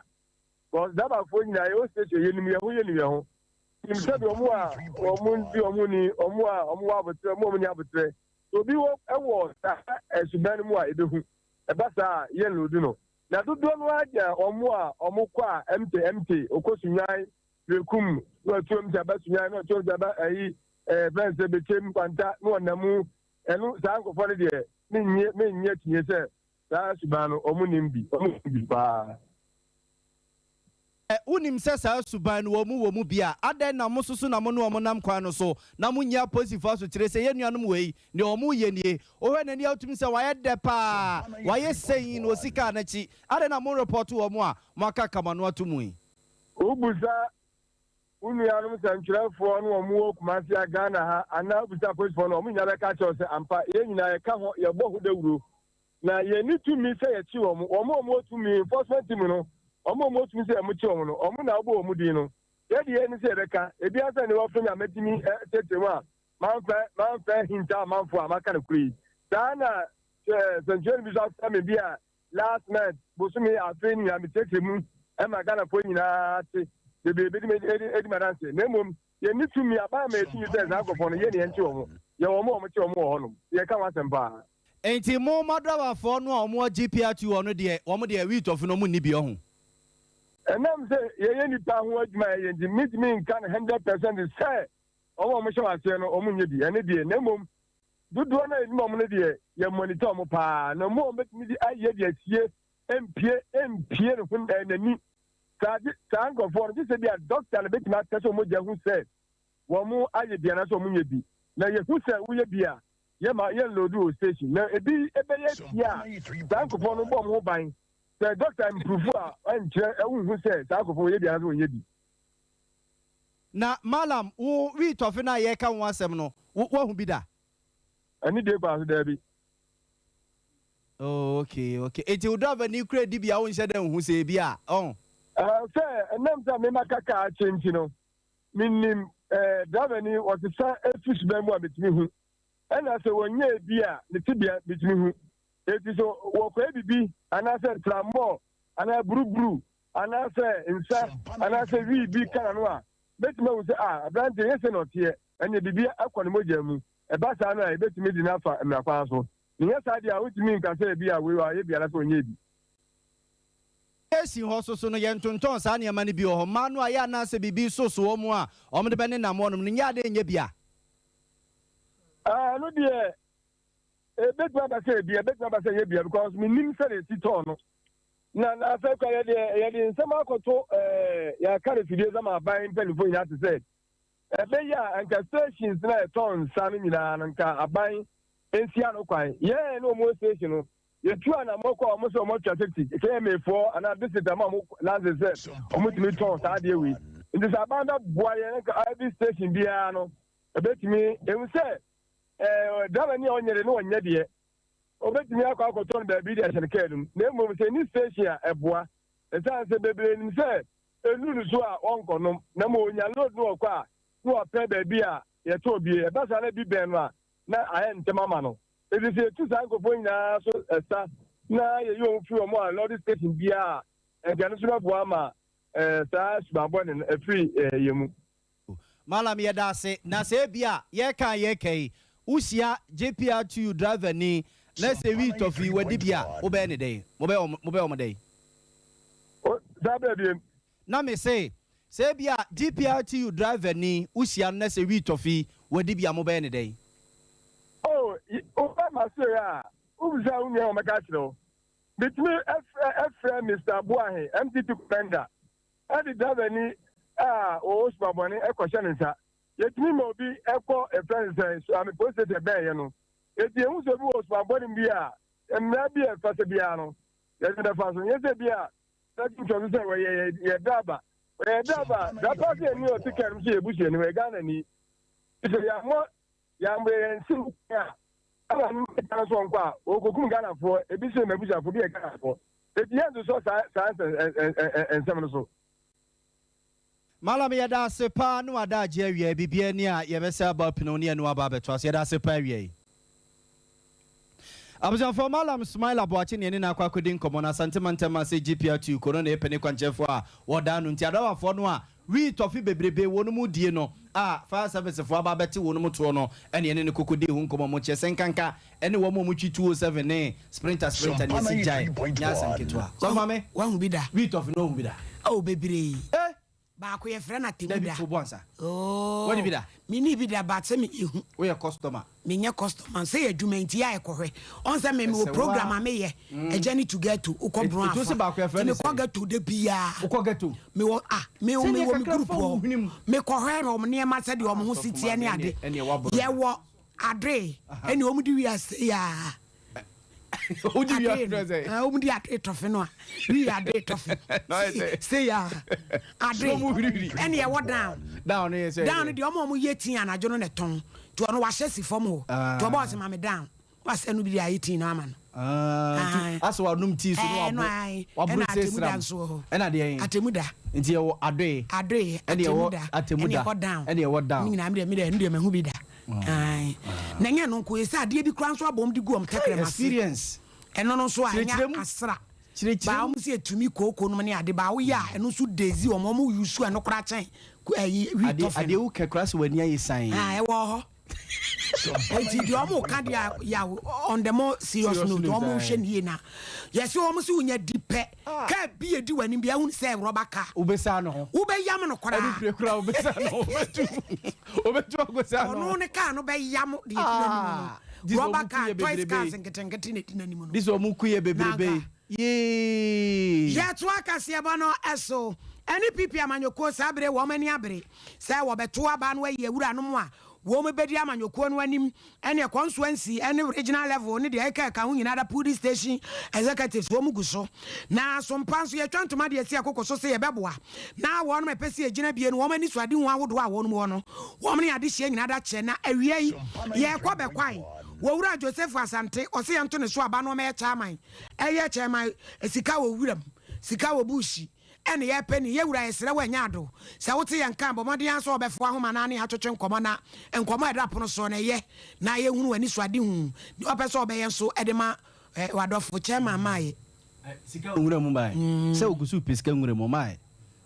Because driverfoɔ nyinaa yɛwɔ station yɛnim yɛn ho yɛnim yɛn ho. Nim sɛdeɛ wɔn a wɔn di wɔn ni, wɔn a wɔn wɔ aboterɛ, wɔn a wɔn ni aboterɛ. Sɛ obi wɔ ɛwɔ saa suban no mu a ebehu. Ɛba saa a yɛn load no. Na dodoɔ no ara gyina wɔn a wɔn kɔ a ɛmte ɛmte okɔ Sunyani Berekum na watu ɛmte aba Sunyani na watu ɛmte aba ɛyi ɛɛ fɛn sɛ Bekyem Kwanta na wɔnam mu. Ɛno saa nkorɔfoɔ no deɛ mennye mennye akyinnye sɛ Saa suban no, wɔnnim bi. Wɔnnim bi paa. Sɛ wonim sɛ saa suban no wɔn wɔ mu bi a, adɛn na mososo na mo ne wɔn nam kwan no so, na monnye apolisifo asokyerɛ sɛ, 'Yɛn nuanom wei, nea wɔreyɛ nie'? Wohwɛ n'ani a wotumi hu sɛ wayɛ dɛ paa, wayɛ sei na osi kaa no akyi. Adɛn na monrepɔɔto wɔn a moakaka mo ano ato mu yi? Wobisa wo nuanom sɛnkyerɛwfoɔ no wɔn wɔ Kumasi a Ghana ha anaa wobisa apolisifoɔ no a, wɔn nyinaa bɛka akyerɛ wo sɛ ampa yɛn nyinaa yɛka ho, yɛbɔ ho dawuro. Na yɛnni tumi sɛ yɛkye wɔn. Wɔn a wɔwɔ tumi, enforcement team no, Wɔn a wɔtumi sɛ wɔkye wɔn no, wɔn na wɔbɔ wɔn din no. Yɛn deɛ ne sɛ yɛbɛka. Ebi ara sɛ ne wɔfrɛ me a mɛtumi akyerɛkyerɛ mu a mamfa mamfa ahinta amanfoɔ a maka no korɛ yi. Saa na sɛ sɛnkyerɛni bi nso afrɛ me bi a last month, bosome, afe no nyinaa mekyerɛkyerɛ mu ma Ghanafoɔ nyinaa te bebree bɛdi me di m'adanseɛ. Na mmom yɛnni tumi, aban ama yɛ tumi sɛ saa nkurɔfoɔ no yɛn na yɛnkye wɔn. Yɛwɔ wɔn a wɔkye wɔn wɔ hɔnom. Yɛka ho asɛm paa. Enti mo madrawafoɔ no a wɔn wɔ GPRTU hɔ no deɛ, wɔn deɛ wheat ɔfe no wɔn nni bi ɔho? Ɛnam sɛ yɛyɛ nnipa ho adwuma a yɛyɛ nti, mentumi nka no 100% sɛ wɔn a wɔhyɛ wɔn aseɛ no wɔn nyɛ bi, ɛno deɛ, na mmom dodoɔ no a yɛnim wɔn no deɛ, yɛ monitor wɔn paa, na wɔn a wɔbɛtumi de ayɛ de asie mpie mpie ne ho n'ani saa gye saa nkurɔfoɔ no gye sɛ bi a dɔkta no bɛtumi atɛ sɛ wɔn mogya hu sɛ wɔn ayɛ bi anaasɛ wɔn nyɛ bi, na yɛhu sɛ woyɛ bi a yɛma yɛn load wɔ station na ebi bɛyɛ tia a saa nkurɔfoɔ no bɔ wɔn ho ban sɛ dɔkta mpurufu a ɛnkyerɛ ɛwonhu sɛ saa nkurɔfoɔ wɔyɛ bi anaasɛ wɔnyɛ bi. Na Mallam, wo wii tɔfe no a yɛreka ho asɛm no, wo woahu bi da? Ɛne deɛ kwan so, daabi. Oh, okay, okay. Enti wo driver ni kura di bi a wonhyɛ da nhu sɛ ebi a, ɔn? Ɛɛ, sɛ ɛnam sɛ mema kaka akyɛ nti no, menim ɛɛ driver ni ɔsesa efi suban mu a metumi hu. Ɛna sɛ wɔnyɛɛ bi a, ne tebea metumi hu. Enti sɛ wɔkɔyɛ biribi anaasɛ trammɔɔ anaa buruburu anaasɛ nsa anaasɛ wii bi ka n'ano a, mɛtumi ahu sɛ, ah, aberanteɛ nyɛ sei na ɔteɛ, ɛnneɛ biribi akɔ ne mogya mu. Ɛba saa no a, yɛbɛtumi de no afa mmara kwan so. Menyɛ saa deɛ a, wontumi nka sɛ ebia wei wayɛ bi anaasɛ ɔnyɛɛ bi. Station hɔ so so no, yɛntontɔn saa nneɛma no bi wɔ hɔ. Mmaa no a ɛyɛ a na sɛ biribi soso wɔn a wɔde bɛnenam hɔnom no, nyɛ ade nyɛ bi a. Ah, ɛno deɛ, ɛbɛtumi aba sɛ ebi, ɛbɛtumi aba sɛ ɛnyɛ bia because mennim sɛdeɛ ɛsi tɔn no. Na na afei kora yɛde yɛde nsɛm akɔto ɛɛ yɛaka no fidie sɛ ma aban mpanimfoɔ nyinaa te sɛ ɛbɛyɛ a nka stations na ɛtɔn nsa no nyinaa no nka aban nsi ano kwan. Yɛn ne wɔn station no yɛtu anammɔ kɔ a wɔn sɛ wɔn atwa safety KMA foɔ anaa district ama wɔn license sɛ wɔn tumi tɔn saa adeɛ wei. Nti sɛ aban bɛboa yɛn nka every station biara no ɛbɛtumi ehu sɛ ɛɛ driver ni a ɔnyɛ de ne ɔnyɛ deɛ ɔbɛtumi akɔ akɔtɔ no baabi de ahyɛ ne kaa no mu na mmom sɛ ɛni station a ɛboa ɛsiane sɛ bebree nim sɛ ɛnu no so a ɔnkɔnom na mmom ɔnya load no ɔkɔ a na wapɛ baabi a yɛtɔ bie ɛba saa na bi bɛn no a na ayɛ ntɛm ama no ɛti sɛ yɛtu saa nkurɔfoɔ nyinaa so ɛsa na yɛyi wɔn firi wɔn a load station biara a ɛnka no so bɛboa ama saa subanbɔne no afiri yɛn mu. Mallam yɛda ase, na sɛ ebia yɛreka a yɛreka yi, wohyia JPRTU driver ni na sɛ wii tɔfi wadi bi a, wobɛyɛ no dɛn? Mobɛyɛ wɔn mobɛyɛ wɔn dɛn? O, saa berɛ biem. Na me se, sɛ ebia GPRTU driver ni wohyia no na sɛ wii tɔfi wadi bi a, mobɛyɛ no dɛn? O, woba m'asoɛeɛ a, wobisa wo nua a ɔbɛka akyerɛ wo. Metumi frɛ frɛ Mister Boahe, MTT commander, de driverni a ɔwɔ suba bɔne kɔhyɛ ne nsa. Yɛtumi ma obi kɔ yɛfrɛ no sɛ Suame police station ɛbɛn yɛ no. Enti yɛhu sɛ obi wɔ suba bɔne bi a, mmara bi a ɛfa sɛ biara no, yɛde no bɛfa so. Nyɛ sɛ bi a bɛtwentwɛn so sɛ wɔyɛ yɛ driver. Ɔyɛ driver, driver sɛ yɛni ɔte kaa no mu sɛ yɛ busuani, ɔyɛ Ghanani. Sɛ yɛammɔ yɛammɔ yɛn nsim a, ɛna no no so ɔnkɔ a, ɔkɔkum Ghanafoɔ, ebi sɛ m'abusuafoɔ, bi yɛ Ghanafoɔ. Enti yɛnsosɔ saa saa nsɛm no so. Mallam yɛda ase paa ne w'adaagye awia yi biribiara ni a yɛbɛsɛ aba apini wo ne yɛne wo aba abɛtoa so yɛda ase paa awia yi. Abusuafoɔ Mallam Smaila Boakye ne yɛne no akɔ akɔdi nkɔmmɔ no Asante Mantam ase GPRTU Kono na yɛpɛ ne kwankyerɛfoɔ a wɔdaa no nti Adawafoɔ no a wii tɔfe bebrebe wɔnom die no a Fire Service foɔ aba abɛte wɔnom toɔ no ɛne yɛne no kɔkɔdii ho nkɔmmɔ mo kyerɛ sɛ nkanka Ɛne wɔn a wɔtwi 207 ne sprinter sprinter ne ɛsi gyae nyɛ asɛm ketewa. Sɔfo maame. Wahu bi da? Wii tɔfe no wahu bi da? Oh bebree. Eh! Baako yɛfrɛ no atemmu da. Dabi to bo ansa. Oh. Wadi bi da? Menni bi da but sɛ me ehu. Woyɛ customer? Menyɛ customer sɛ yɛ adwuma nti yɛ a yɛkɔhwɛ. Ɔn sɛ me mewɔ program a meyɛ. A journey to ghetto wokɔ Brong Ɛtu se Afa. baako yɛfrɛ Nti no mekɔ sɛn? ghetto da biara. Wokɔ ghetto? Mewɔ ah me Sɛdeɛ mewɔ me kakra group fa wo hɔ. hwene mu. Mekɔhwɛ wɔn nneɛma sɛdeɛ wɔn Ah ho si sɔfo teɛ ne maame ade. ɛneɛ ɛneɛ woaboro me. Yɛwɔ Adoe ɛne wɔn di wiase yi aa. Wodi wiase Adoe no frɛ sɛ. ɛɛ wɔn di adoe tɔfe no a wi adoe tɔfe se ya adoe ɛne ɛwɔ down. Down no yɛ sɛ. Down no deɛ wɔn a wɔn yɛ tea anadwo no na ɛtɔn nti ɔno wahyɛ si fam hɔ nti ɔbɔ ɔsɛ maame down. Wasɛ no bi de ayɛ tii no ama no. Ah, nti asɛ wanom tii so no wabo waboro sɛ sram. Ɛna deɛ yɛn. Atemuda. Nti yɛwɔ adoe. Adoe, atemuda. Atemuda. Ɛna ɛwɔ down. Ɛna ɛwɔ down. Ne nyinaa medeɛ medeɛ ɛno deɛ mahu bi da. Ae. Na ɛnyɛ ɛno nko, ɛsɛ adeɛ bi koraa nso abɔ wɔn de gu wɔn tɛkrɛma ase. Experience. Ɛno no nso a ɛnyɛ asra. Baa wɔn sɛ ɛtumi kooko nom ne ade baa woyɛ a ɛno nso daisy wɔn wɔn use ɛno koraa kyɛn ɛyi wheat toffee no. Adeɛ wo kɛ koraa sɛ w'ani ayɛ san. Ah, ɛwɔ hɔ. Enti deɛ ɔmo ka deɛ ya on the more serious note ɔmo nhwɛ ne yie na yɛsɛ ɔmo sɛ wonya di pɛ ah. kaa bi edi w'anim bi ahun sɛ rɔba kaa. Wobɛsa no ho. Wobɛyam no koraa. Ɛne pire koraa wobɛsa no ho wobɛtu wobɛtu akɔsa no. Ɔno ne kaa no bɛyam deɛ edi n'anim no. Ah. Rɔba kaa toys cars nketenkete na edi n'anim no. Disɛ ɔmo ku yɛ bebrebe. Yee. Yɛtoa kaseɛbɔ no so. Ɛne PP amanyɔkuo saa bere wɔn ani abere sɛ wɔbɛto aba no ayi awuranom a wɔbɛdi amanyɔkuo no anim ɛne constituency ɛne regional level ne deɛ ɛka ɛka ho nyinaa da polling station executives wɔn gu so na sompa nso yɛtwa ntoma deɛ si ɛkoko so sɛ yɛbɛboa na wɔn ɛpɛ sɛ yɛgyina bie no wɔn ani so ade ho ahodoɔ a wɔn wɔ no wɔn ne adehyeɛ nyinaa da kyɛ na awia yi yɛkɔ bɛkwae wɔwura Joseph Asante ɔsɛ yɛnto ne so aba no ɔmɛyɛ chairman ɛyɛ chairman sika wɔ wuram sika wɔ bushi Ɛne yɛpɛ ni, Yɛ Wura yɛsrɛ wo ɛnyɛ ado sɛ wote yɛn nka a, bɔ mmɔden ara sɛ wobɛfa w'ahoma no ara ne yɛn atwetwe nkɔmmɔ na nkɔmmɔ a ɛda pono soɔ no ɛyɛ na yɛhunu w'anisoadehu deɛ wopɛ sɛ wobɛyɛ nso de ma w'adɔfo. Chairman Maye. Sika nwura mu mae sɛ ogu so repɛ sika nwura mu ɔmae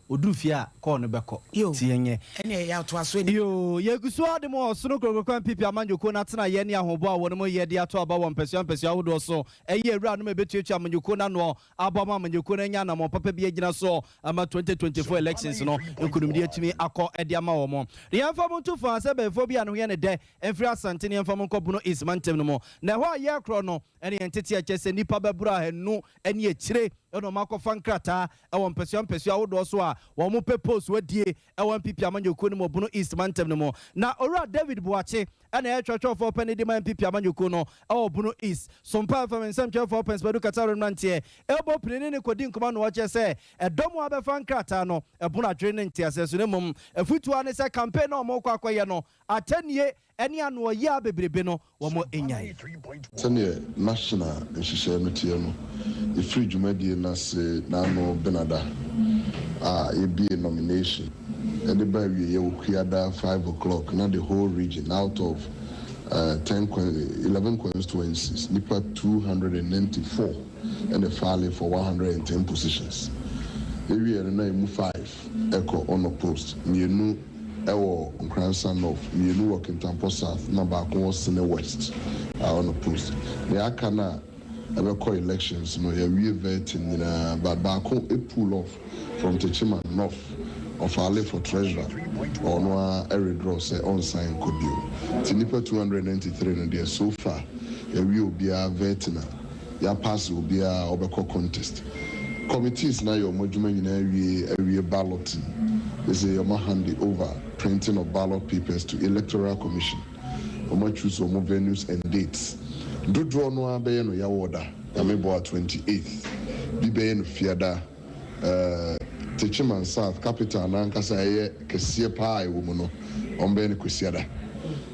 oduru fie a kɔɔ no bɛkɔ nti yɛnyɛ. Ɛneɛ yɛatoa so ani. Yoo yɛgu so ara de mo ɔsono Kokrokwa NPP amanyɔkuo no atenaeɛ ne ahoboa a wɔnom yɛ de ato aba wɔ mpɛsua mpɛsua ahodoɔ so ɛyɛ awuranom a ɛbɛtuatua amanyɔkuo no anoɔ aboa ma amanyɔkuo no anya anammɔn papa bi agyina so ama 2024 elections no nkunimdie atumi akɔ de ama wɔn. Na yɛmfa mo nto faa sɛ bɛɛfoɔ bi a ne ho yɛ ne dɛ mfiri Asante na yɛmfa mo nkɔ Bono East mantam no mu. Na ɛhɔ a yɛrekorɔ no ne yɛn tete a kyerɛ sɛ nnipa bɛboro ahanu ne akyire na wɔn akɔfa nkrataa wɔ mpɛsoa mpɛsoa ahodoɔ so a wɔn pɛ post adie wɔ NPP amanyɔkuo no mu wɔ Bono East mantam no mu. Na Owura David Boakye na ɛyɛ twerɛtwerɛfoɔ panin de ma NPP amanyɔkuo no wɔ Bono East. Sompa FM nsɛmtwerɛfoɔ Prince Badu Katare mmeranteɛ rebɔ pini ne no kɔdi nkɔmmɔ na ɔkyerɛ sɛ ɛdɔm a abɛfa nkrataa no ɛbono adwene ne nteaseɛ so na mmom afutuo ara ne sɛ campaign no a wɔrekɔ akɔyɛ no atɛnnie ne anoɔyea bebrebe no wɔnyae. Sɛdeɛ National nhyehyɛeɛ no teɛ no, yɛfirii dwumadie no ase n'ano Benada a yɛbuee nomination de baa awieeɛ Wukuada five o'clock na the whole region out of ten 11 constituencies nnipa 294 na ɛfaale for 110 positions. Yɛwieɛ no na ɛmu five kɔ unopposed, mmienu wɔ Nkoransa North, mmienu wɔ Kintampo South na baako wɔ Sene West a unopposed. Nea aka no a ɛbɛkɔ elections no yɛawie vetting nyinaa but baako pull off from Techiman North, ɔfaale for treasurer ɔno ara redraw sɛ ɔnsan nkɔ bio. Nti nnipa 293 no deɛ so far yɛawie obiara vetting a Yɛapaase obiara a ɔbɛkɔ contest. Committees no ayɛ wɔn adwuma nyinaa awie awie balloting. Sesei wɔn ahande over printing of ballot papers to electoral commission. Wɔn a choose wɔn venues and dates. Dodoɔ no ara bɛyɛ no Yawɔda, Nyame boa 28th. Bi bɛyɛ no Fiada. Eh, Techiman South, capital no ankasa a ɛyɛ kɛseɛ paa a ɛwɔ mu no, wɔbɛyɛ no Kwasiada.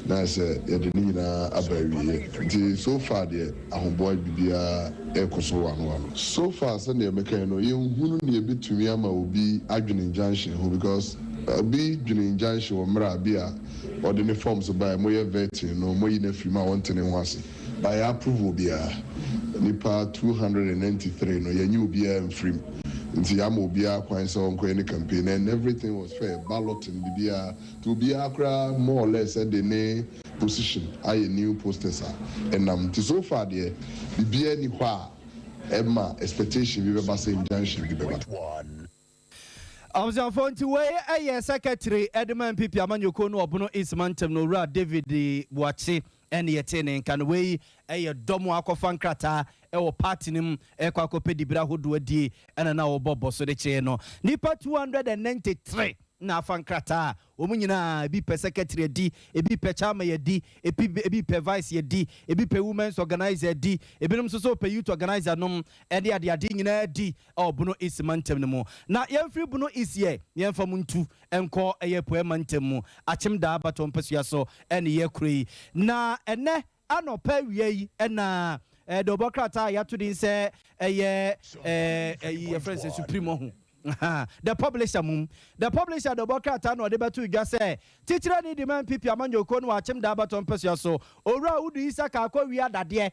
Na ayɛ sɛ yɛde ne nyinaa aba awieɛ. Nti so far deɛ, ahoboa biribiara rekɔ so wano wano. So far sɛdeɛ mekaeɛ no, yɛnhunu deɛ ɛbɛtumi ama obi adwene injunction ho because obi dwene injunction wɔ mmerɛ a bi a ɔde ne forms baeɛ, moyɛ vetting no, moayi no afiri mu a ɔnte ne ho ase. But yɛ approve obiara. Nipa 293 no yɛnyi obiara mfiri mu. Nti yɛama obiara kwan sɛ ɔnkɔyɛ ne campaign and everything was fair, balloting biribiara. Nti obiara koraa more or less de ne position ayɛ new posters a ɛnam. Nti so far deɛ biribiara nni hɔ a ɛma expectation bi bɛba sɛ injunction bi bɛba. Abusuafoɔ nti wei yɛ secretary de ma NPP amanyɔkuo no wɔ Bono East mantam no Owura David Boakye ɛne yɛtee ne nka no. Wei yɛ dɔm a akɔfa nkrataa wɔ party no mu rekɔ akɔpɛ dibere ahodoɔ adie ɛna na wɔbɔ bɔ so de kyee no. Nnipa 293 na afa nkrataa a wɔn nyinaa ebi pɛ secretary adi, ebi pɛ chairman adi, ebi ebi pɛ vice adi, ebi pɛ women's organizer adi, ebinom nso so pɛ youth organizer nom ɛne adeade nyinaa adi wɔ Bono East mantam no mu. Na yɛmfiri Bono East yɛ na yɛmfa mo ntu nkɔ ɛyɛ Apueɛ mantam mu, Akyem Daa abatoɔ mpasua so ɛne yɛrekɔ yi. Na ɛnnɛ. Anɔpa awia yi na dawubɔ krataa a yɛato din sɛ ɛyɛ ɛyi yɛfrɛ no sɛ Supreme ɔho The Publisher mum. The Publisher dawubɔ krataa na ɔde bɛto dwa sɛ Titirani de ma NPP amanyɔkuo no wɔ Akyem Daa Abatoɔ mpɛsoa so, Owura Audu Issaka akɔwia dadeɛ.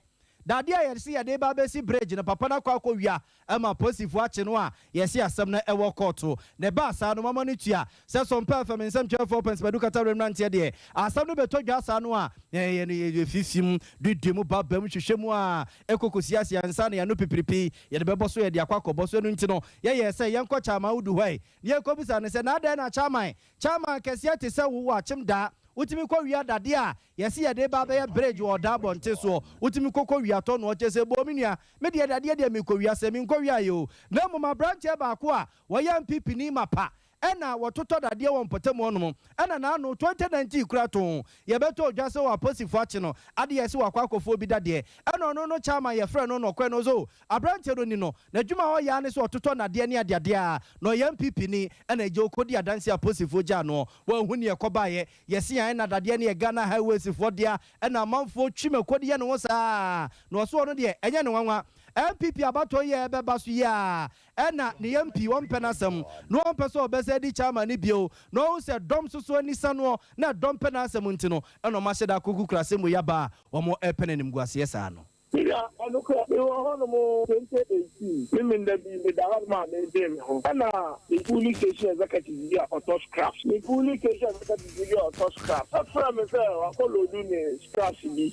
Dadeɛ a yɛse yɛde reba abɛsi bridge no, papa no akɔ akɔwia ma apolisifoɔ akye no a yɛse asɛm no wɔ kɔɔto. Na ɛbaa saa no, mama no tua sɛ Sɔmpɛ FM nsɛmtwerɛfoɔ Pɛnsmadu Kata Werɛ mmeranteɛ deɛ, asɛm no bɛtɔ dwa saa no a, yɛn no yɛfifi mu, duadua mu, ba ba mu, hwehwɛ mu a ɛkɔ kɔsi ase ansa na yɛn ano pipiripi yɛde bɛbɔ so, yɛde akɔ akɔbɔ so. Ɛno nti no, yɛyɛɛ sɛ yɛnkɔ Chairman Audu hɔ ɛ, na yɛnkɔbisa no sɛ, na adɛn na Chairman, Chairman kɛseɛ te sɛ wo wɔ Akyem Daa, wotumi kɔ wia dadeɛ a yɛse yɛde ba abɛyɛ bridge wɔ ɔda abɔnten soɔ, wotumi kɔ kɔ wia tɔ noɔ? Kyerɛ sɛ boo me nua, me deɛ dadeɛ deɛ mekɔ wia sɛ menkɔ wiaeɛ o, na mmom abranteɛ baako a wɔyɛ NPP ni mapa ɛna wɔtotɔ dadeɛ wɔ mpɔtamu hɔnom, ɛna n'ano 2019 kura too yɛbɛtɔ odwa sɛ wɔ aposifoɔ akye no adeɛ yɛse wakɔ akɔfa obi dadeɛ, ɛna ɔno no chairman yɛfrɛ no na ɔkɔɛ no so abranteɛ no ni no n'adwuma a ɔyɛ ara ne sɛ ɔtotɔ nnadeɛ ne adeadeɛ a na ɔyɛ NPP ni, ɛna agya ɔkɔdi adanseɛ aposifoɔ gyaa noɔ wanhu neɛ ɛkɔbaeɛ. Yɛse yɛn na dadeɛ no yɛ Ghana Highways foɔ dea, ɛna amanfoɔ twi mako de yɛ ne ho saa, na ɔse ɔno deɛ ɛnyɛ ne nwanwa. NPP abatoɔ yi a ɛbɛba so yi a ɛna ne MP ɔmpɛ n'asɛm na ɔmpɛ sɛ ɔbɛsan adi chairman no bio, na ɔhu sɛ dɔm soso ani sa noɔ na dɔm pɛ n'asɛm nti no ɛna ɔmo ahyɛ da akɔkukura asɛm wei aba a wɔn ɛpɛ no animguaseɛ saa no. Me nua, nokorɛ, mewɔ hɔnom 2018, Memenda bi, meda hɔnom a meredwen me ho, ɛna me police station executive bi a ɔtɔ scraps, me police station executive bi a ɔtɔ scraps frɛɛ me sɛ wakɔ loodu ne scraps bi,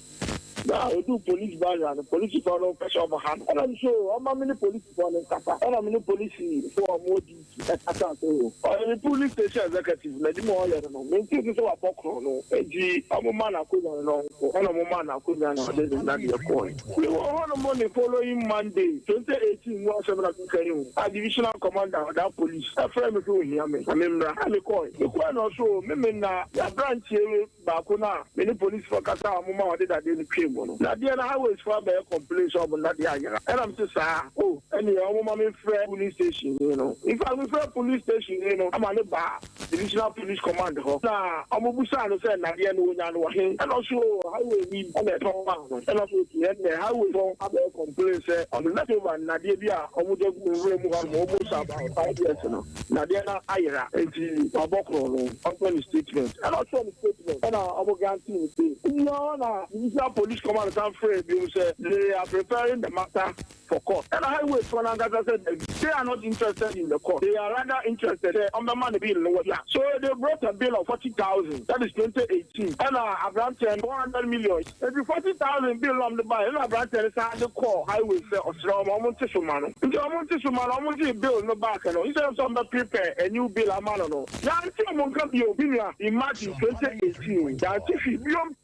na ɔduu police barrier no, polisifoɔ no pɛ sɛ wɔha no, ɛna me so ɔmma me ne polisifoɔ no nkasa, ɛna me ne polisifoɔ a wɔwɔ duty. Ɛkasa sɛ o, ɔyɛ me police station executive, n'adwuma a ɔyɛ no no, mentee so sɛ wabɔ korɔn no, enti wɔmma no akonnwa no na ɔnkɔ. Ɛna wɔmaa no akonnwa na ɔde ne nnadeɛ kɔɔe. Mewɔ hɔnom ne following Monday, 2018 mu asɛm na meka yi o, a divisional commander of that police frɛɛ me sɛ ɔhia me na memmra. Ɛna mekɔɔe. Mekɔɔe na ɔse o, me menna yɛaberanteɛ baako no a me ne polisfoɔ kasa a wɔma wɔde dadeɛ no twaa mu no, dadeɛ no highways foɔ abɛyɛ complain sɛ wɔn dadeɛ ayera. Ɛna mese saa? Oh, ɛnneɛ wɔn ma memfrɛ police station ni no. In fact, mefrɛɛ police station ni no ma no baa divisional police command hɔ na wɔbisaa no sɛ nnadeɛ no wɔnyaa no wɔ he? Ɛna ɔse oh, highway ni na ɛtɔn maa no. Ɛna ɔse okay, ɛnneɛ highway foɔ abɛyɛ complain sɛ wɔn leftover nnadeɛ bi a wɔde agu nwura mu hɔ nom almost about 5 years no, Nnadeɛ no ayera nti wabɔ korɔn no, ɔntwerɛ ne statement. Ɛna ɔtwerɛ ne statement ɛna ɔmo grantee no bail. Nti hɔ na Divisional Police Command san frɛɛ biom sɛ they are preparing the matter for court. Ɛna Highways foɔ no ankasa sɛ dabi, they are not interested in the court, they are rather interested sɛ ɔmo bɛma no bill no watua. So they brought a bill of 40,000, that is 2018, ɛna abranteɛ no 400 million. Nti 40,000 bill na ɔmo de baeɛ ɛna abranteɛ no san de kɔɔ Highways sɛ ɔsrɛ ɔmo ɔmo nte so ma no. Nti ɔmo nte so ma no, ɔmo gyee bill no back no, instead of sɛ ɔmo bɛ prepare a new bill ama no, yɛante ɔmo nka bio. Me nua, imagine, 2018 yɛante hwee biom.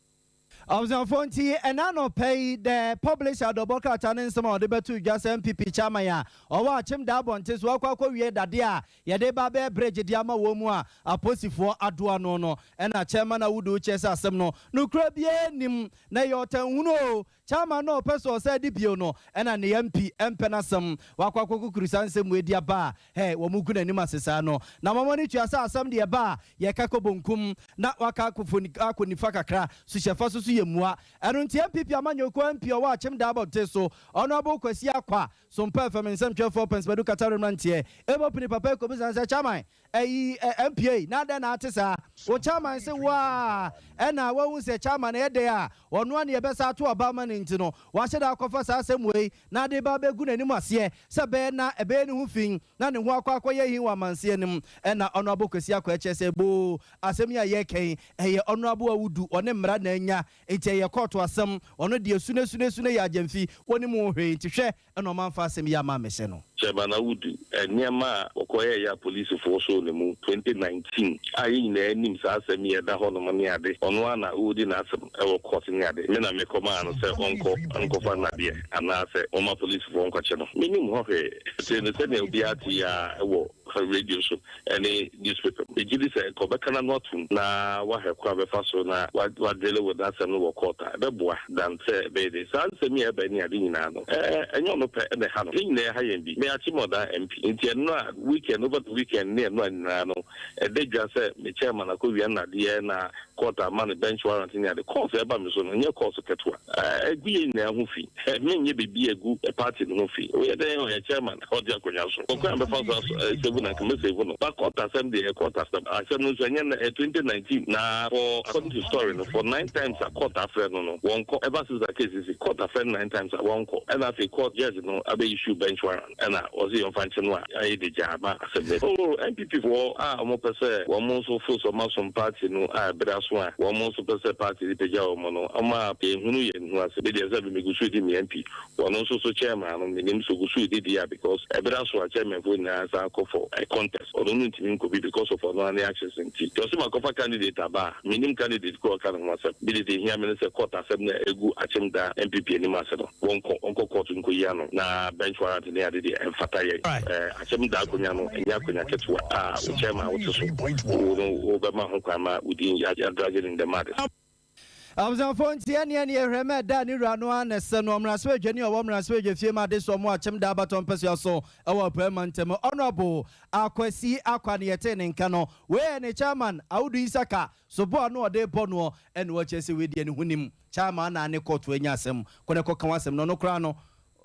Abusuafoɔ, nti ɛna anɔpɛ yi The Publisher dɔbɔ krataa ne nsɛm a ɔde bɛto dwa sɛ NPP chairman a ɔwɔ Akyem Daa abɔnten so akɔ akɔwie dadeɛ a yɛde ba bɛyɛ bridge de ama wɔn mu a aposifoɔ adoa no, ɛna chairman Awudu kyerɛ sɛ asɛm no nokura biara nim na ɛyɛ ɔtɛnhunu o. Chairman no ɔpɛ sɛ ɔsɛ de bio no, ɛna ne MP mpɛ n'asɛm wakɔ akɔkukuru saa nsɛm mu edi aba a ɛ wɔn gu n'anim ase saa no. Na wɔn ani tua sɛ asɛm deɛ ba a yɛka kɔ bonkum na waka akɔ nifa kakra so hyɛfa so so yɛ mua. Ɛno nti NPP amanyɔkuo MP ɔwɔ Akyem Daa abɔnten so, Honourable Kwasi Akwa Sompa FM nsɛmtwerɛfoɔ Pɛnsmadu Katare mmeranteɛ ebo pini papa ekobisa sɛ, chairman ɛyi MPA na adɛn na ate saa wo chairman sɛ wo a ɛna wahu sɛ chairman ɛyɛ dɛn a ɔno a ne yɛbɛsa ato aba ama no, nti no wahyɛ da akɔfa saa asɛm wei na ade ba bɛgu n'anim aseɛ sɛ bɛyɛ na ɛbɛyɛ ne ho fi na ne ho akɔ akɔyɛ hin wɔ amanseɛ no mu. Ɛna ɔno abɔ Kwasi Akɔ ɛkyɛ sɛ boo asɛm yi a yɛrekɛn ɛyɛ ɔno abo Awudu ɔne mmara na anya, nti ɛyɛ kɔɔto asɛm. Ɔno deɛ sune sune sune yɛ agyamfi wɔne mu hwee, nti hwɛ ɛna ɔmanfa asɛm yi ama mehyɛ no. Chairman Awudu, nneɛma a wɔkɔyɛɛ yɛ apolisifoɔ so ne mu 2019 a yɛn nyinaa anim saa asɛm yi ɛda hɔnom ne ade, ɔno a na ɔredi n'asɛm ɛwɔ court ne ade. Me na mekɔmaa no sɛ ɔnkɔ nkɔfa nnadeɛ anaasɛ ɔma polisifoɔ nkɔkye no. Menim hɔ hwee tee no sɛnea obiara te yi a ɛwɔ radio so ne newspaper mu. Megye di sɛ nka ɔbɛka n'ano atom na wahwɛ kwan a bɛfa so na wadeal with n'asɛm no wɔ court a ɛbɛboa dan sɛ ɛbɛyɛ de saa nsɛm yi a ɛba ne ade nyinaa no, ɛnyɛ ɔno pɛ ɛna ɛha no, yɛn nyinaa ɛha yɛn bi. Me Akyem Oda MP, nti ɛno a weekend, over the weekend ne ɛno a nyinaa no ɛda dwa sɛ me chairman akɔwia nnadeɛ na court ama no bench warrant ne ade. Calls a ɛba me so no, ɛnyɛ calls ketewa. Ɛgu yɛn nyinaa ho fi. Menyɛ biribi a ɛgu party no ho fi. Woyɛ dɛn ɔyɛ chairman a ɔte akonnwa so. Ɔkwan a mɛfa so asave no anka mɛsave no. But court asɛm deɛ ɛyɛ court asɛm. Asɛm no nso ɛnyɛ nnɛ, ɛyɛ 2019. Na for according to story no, for nine times a court afrɛ no no, wɔnkɔ. Ever since a case si, court afrɛ no nine times a wɔnkɔ. Ɛna afei court judge no abɛ issue bench warrant. Ɛna wɔse yɛmfa nkye no a ayɛ de gyaa ma asɛm no. Oh NPP foɔ a wɔn pɛ sɛ wɔn nso fo sɛ wɔn asom party no a ɛberɛ aso a wɔn nso pɛ sɛ party no pagya wɔn no wɔn a yɛnhunu yɛn ho ase. Me deɛ sɛ me megu so redi me MP wɔn nso so chairman no menim sɛ ɔgu so redi deɛ a because ɛberɛ aso a chairman foɔ nyinaa san kɔ for a contest ɔno no ntumi nkɔ bi because of ɔno ara ne actions nti. Nti ɔse makɔfa candidate aba a mennim candidate korɔ a ɔka ne ho asɛm. Me deɛ deɛ ɛhia me ne sɛ court asɛm no a ɛgu akyem da NPP anim ase no. Wɔnkɔ wɔnkɔ court nkɔyi ano na bench warrant ne ade deɛ ɛmfata yɛn. Ɛɛ akyɛm da akonya no ɛnyɛ akonya ketewa a wo chairman a wote so wo no wobɛma ho kwan ma wo din yɛadrage no in the mud. Abusuafoɔ nti ɛneɛ ne yɛhwɛ ma ɛda a ne wura no ara na ɛsɛ no ɔmmarahyɛbadwani a ɔwɔ mmarahyɛbadwa fie ma adesoa mu akyem da abatɔ mpɛsoa so wɔ Apueɛ mantam Honourable Akwasi Akwa ne yɛtee ne nka no wei yɛ ne chairman Audu Isaka sobo a na ɔde rebɔ noɔ ɛna ɔkyerɛ sɛ wei deɛ ne ho nim Chairman na ne kɔɔto anya asɛm, kɔ na kɔka w'asɛm na ɔno koraa no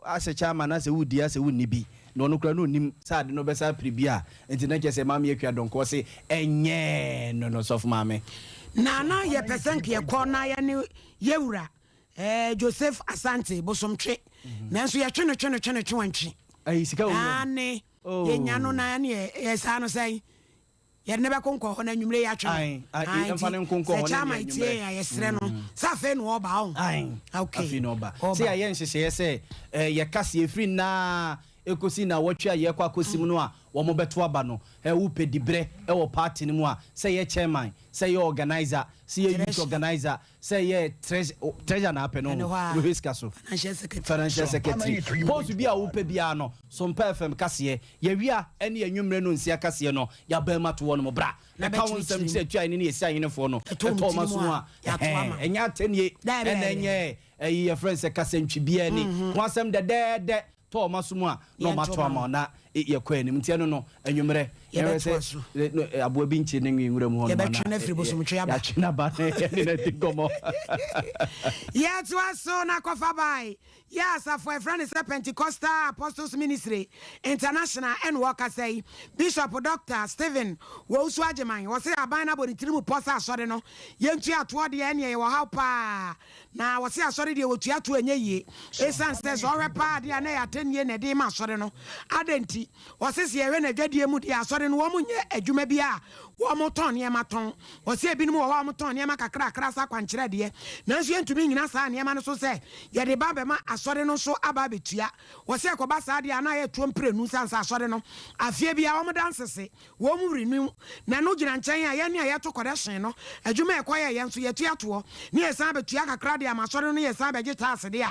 asɛ chairman asɛ wodi asɛ wonni bi na ɔno koraa no ɔnnim sɛ ade no bɛsa apiri bi a nti na kyerɛ sɛ maame Akua Donkor ɔse ɛnyɛɛ no no sɔfo maame. Na na yɛpɛ sɛ nka yɛkɔ na yɛne yɛwura eh, Joseph Asante Bosomtwe nanso yɛtwe no twe no twe no twe wantwe. Ayi sika wɔ wuram. Aane, yɛnya no na ɛneɛ ɛyɛ saa no sɛn? Yɛde no bɛko nkɔ hɔ na anwummere yɛatwe no. Ae, ae, Ae, yɛmfa nti no nko nkɔ sɛ hɔ na Chairman ɛne tie anwummerɛ. yɛn a, yɛsrɛ no sɛ afei na ɔreba, ɔho? Ae, Okay, afei na ɔba. Sɛ ɔreba. yɛayɛ nhyehyɛeɛ sɛ eh, yɛka sɛ ɛfiri nnɛ ara ɛkɔsi nnawɔtwe a yɛrekɔ akɔsi mu no a wɔbɛto aba no, eh, wopɛ diberɛ wɔ party no mu a, sɛ yɛ chairman, sɛ yɛ organiser, sɛ yɛ youth Treasurer. organiser, sɛ yɛ treasure na apɛ no Ɛne hɔ a, wobɛhwɛ sika so. Financial secretary. Financial secretary. Post bi a wopɛ biara no, Sompa FM kaseɛ, yɛwia ne anwummerɛ no nsia kaseɛ no, yɛabaa mu ato hɔ nom. Bra, Na bɛka wo nsɛm bɛkyerɛkyerɛ kyerɛ Atuahene ne Yɛsi ahenefoɔ no, Ɛtɔ wɔn ɛtɔ wɔn tirim aso mu a, a, yɛato ɛhɛn, ama. ɛnyɛ atɛnie, Daabi, ɛna daabi, daabi. ɛnyɛ ɛyi yɛfrɛ no sɛ kasantwi biara ni. Ho asɛm dɛdɛɛdɛ tɔ wɔn aso mu a, na wɔn Yɛnto ato ama ma wo, na yɛkɔ anim. Nti ɛno no, anwummerɛ, yɛhwɛ Yɛbɛtoa sɛ so. no, aboa bi nkye ne nwe nwura mu hɔ nom Yɛbɛtwe anaa, no afiri bosomtwe aba. yɛatwe no aba na yɛne no adi nkɔmmɔ. Yɛtoa so na kɔfa bae. Yɛ asafo a yɛfrɛ no sɛ Pentecostal Apostles Ministry International ɛna ɔkasa yi. Bishop Dɔkta Stephen Wousu Agyeman, ɔse aban no abɔ ne tiri mu pɔ sɛ asɔre no yɛntua toɔ deɛ ɛneɛ yɛwɔ haw paa. Na wɔse asɔre deɛ wɔtua toɔ ɛnyɛ yie. Ɛsiane sɛ sɛ ɔhwɛ paa deɛ a na ɛyɛ atɛnnie na ɛde rema asɔre no. Adɛn nti? Wɔse sɛ yɛhwɛ no adwadie mu deɛ a asɔre no wɔn nyɛ adwuma biara a wɔn tɔn nneɛma tɔn. Wɔse ebinom wɔ hɔ a wɔn tɔn nneɛma kakrakra sɛ akwankyerɛ deɛ nanso yɛntumi nnyina saa nneɛma no so sɛ yɛde ba abɛma asɔre no nso aba abɛtua. Wɔse ɛkɔba saa deɛ a na ayɛ toɔ mprenu sane sɛ asɔre no afeɛ biara wɔn da nsese wɔn mu renew na ɛno gyina nkyɛn a yɛne a yɛto kɔdɛhyen no adwuma a ɛkɔyɛ yɛn nso yɛtua toɔ ne yɛsan bɛtua kakra de ama asɔre no ne yɛsan bɛgye taase deɛ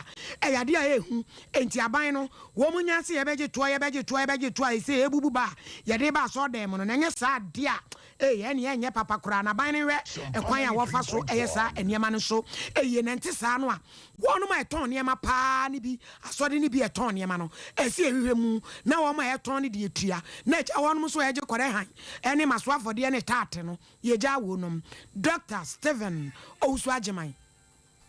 a ɛyɛ adeɛ a ɛyɛ hu enti aban no wɔn nya se yɛbɛgye toɔ yɛbɛgye toɔ yɛbɛgye toɔ a ɛsɛ ɛbubu ba a yɛde ba asɔredan mu no na ɛnyɛ saa adeɛ a ei ɛneɛ ɛnyɛ papa koraa na aban no nhwɛ ɛkwan a wɔfa so ɛyɛ saa nneɛma no so yie na ɛnte saa no a Wɔnom a ɛtɔn nneɛma paa no bi, asɔre no bi a ɛtɔn nneɛma no, ɛsɛ yɛhwehwɛ mu na wɔn a ɛtɔn no deɛ tua, na agya wɔnom nso a ɛgye kɔrɛ hann ne maso afɔdeɛ ne taate no, yɛgyaa wɔnom. Dɔkta Stephen Owusu Agyeman.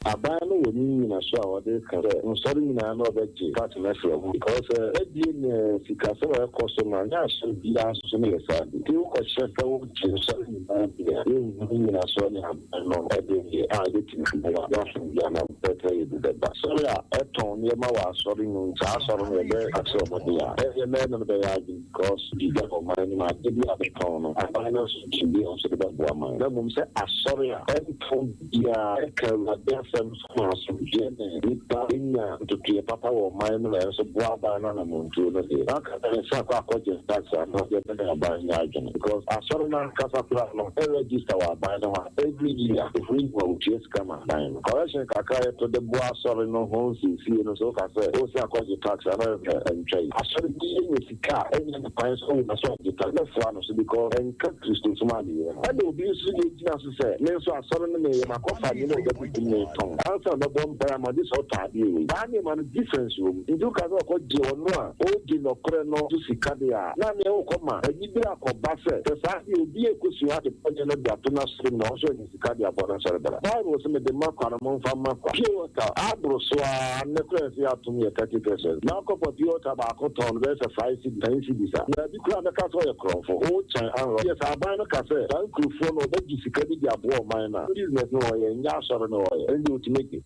Aban no wɔ ne nnyinaso a ɔde ka sɛ nsɔre nyinaa na ɔbɛgye tax no afiri ɔmo because sɛ ɛbie ne sikasɛm a ɛkɔ so no anyɛ asɔre biara nso so no yɛ saa bi nti wokɔ kyerɛ sɛ wogye nsɔre nyinaa bi a yɛnhu ne nnyinasoɔ ne aban no de yɛ a ebetumi aboa na asomdwoe anaa pɛrɛpɛrɛyɛ bi bɛba. Asɔre a ɛtɔn nneɛma wɔ asɔre mu, saa asɔre no yɛbɛ akyerɛ wɔn de a, ɛyɛ mɛyɛ ne no bɛyɛ adwene because biribi aba ɔman no mu, adeɛ bi a bɛtɔn no, aban no nso gye bi a nso de bɛboa man. Na mmom sɛ asɔre a ɛntɔn biribiara, ɛka Awurade asɛm nso ma asomdwoeɛ ne nnipa nya ntotoeɛ papa wɔ ɔman mu na ɛnso boa aban no anamontuo no deɛ, na anka sɛ akɔ akɔgye tax a na ɔdeɛ ne aban nyɛ adwene because asɔre no ankasa koraa no ɛregister wɔ aban no hɔ a every year ɛfiri mu a wɔtua sika ma aban no. Correction kakra a yɛto de boa asɔre no ho nsiesie no sɛ woka sɛ wosan akɔgye tax a na ɛyɛ ɛntwa yi. Asɔre bi nya sika a ɛnyɛ ne kwan sɛ ɔwura sɛ ɔgye tax mɛfra no so because ɛnka Kristosom adeyɛ ho. Ɛna obi nso deɛ gyina so sɛ me nso asɔre no meyɛ makɔfa nneɛma a ɛbɛkuku me. tɔn. Ansa na ɔbɛbɔ mpaeɛ ama wo gye sɛ ɔtɔ adeɛ wei. Saa nneɛma no difference wɔ mu. Nti woka sɛ ɔkɔ gye ɔno a ɔredi nɔkorɛ no so sika deɛ a, na neɛ wokɔ ma anibere akɔba sɛ sɛ saa deɛ obi rekɔsua ade bɔne no de ato n'asɔre mu na ɔno nso anya sika de abɔ n'asɔre bra. Bible se mede ma kwa no momfa mma kwa. Pure water aboro so ara nnɛ koraa yɛse yɛatom yɛ 30 pesewas. Na wokɔfa pure water baako tɔn no bɛyɛ sɛ 5 cedis, 10 cedis a, baabi koraa bɛka sɛ ɔyɛ korɔmfo. Wokyɛn anrɔ. Yɛ sɛ aban no ka sɛ saa nkurofoɔ no wɔbɛgye sika bi de aboa ɔman no a, business no wɔyɛ, nyɛ asɔre no wɔyɛ. Ɛnde wɔtumi gye.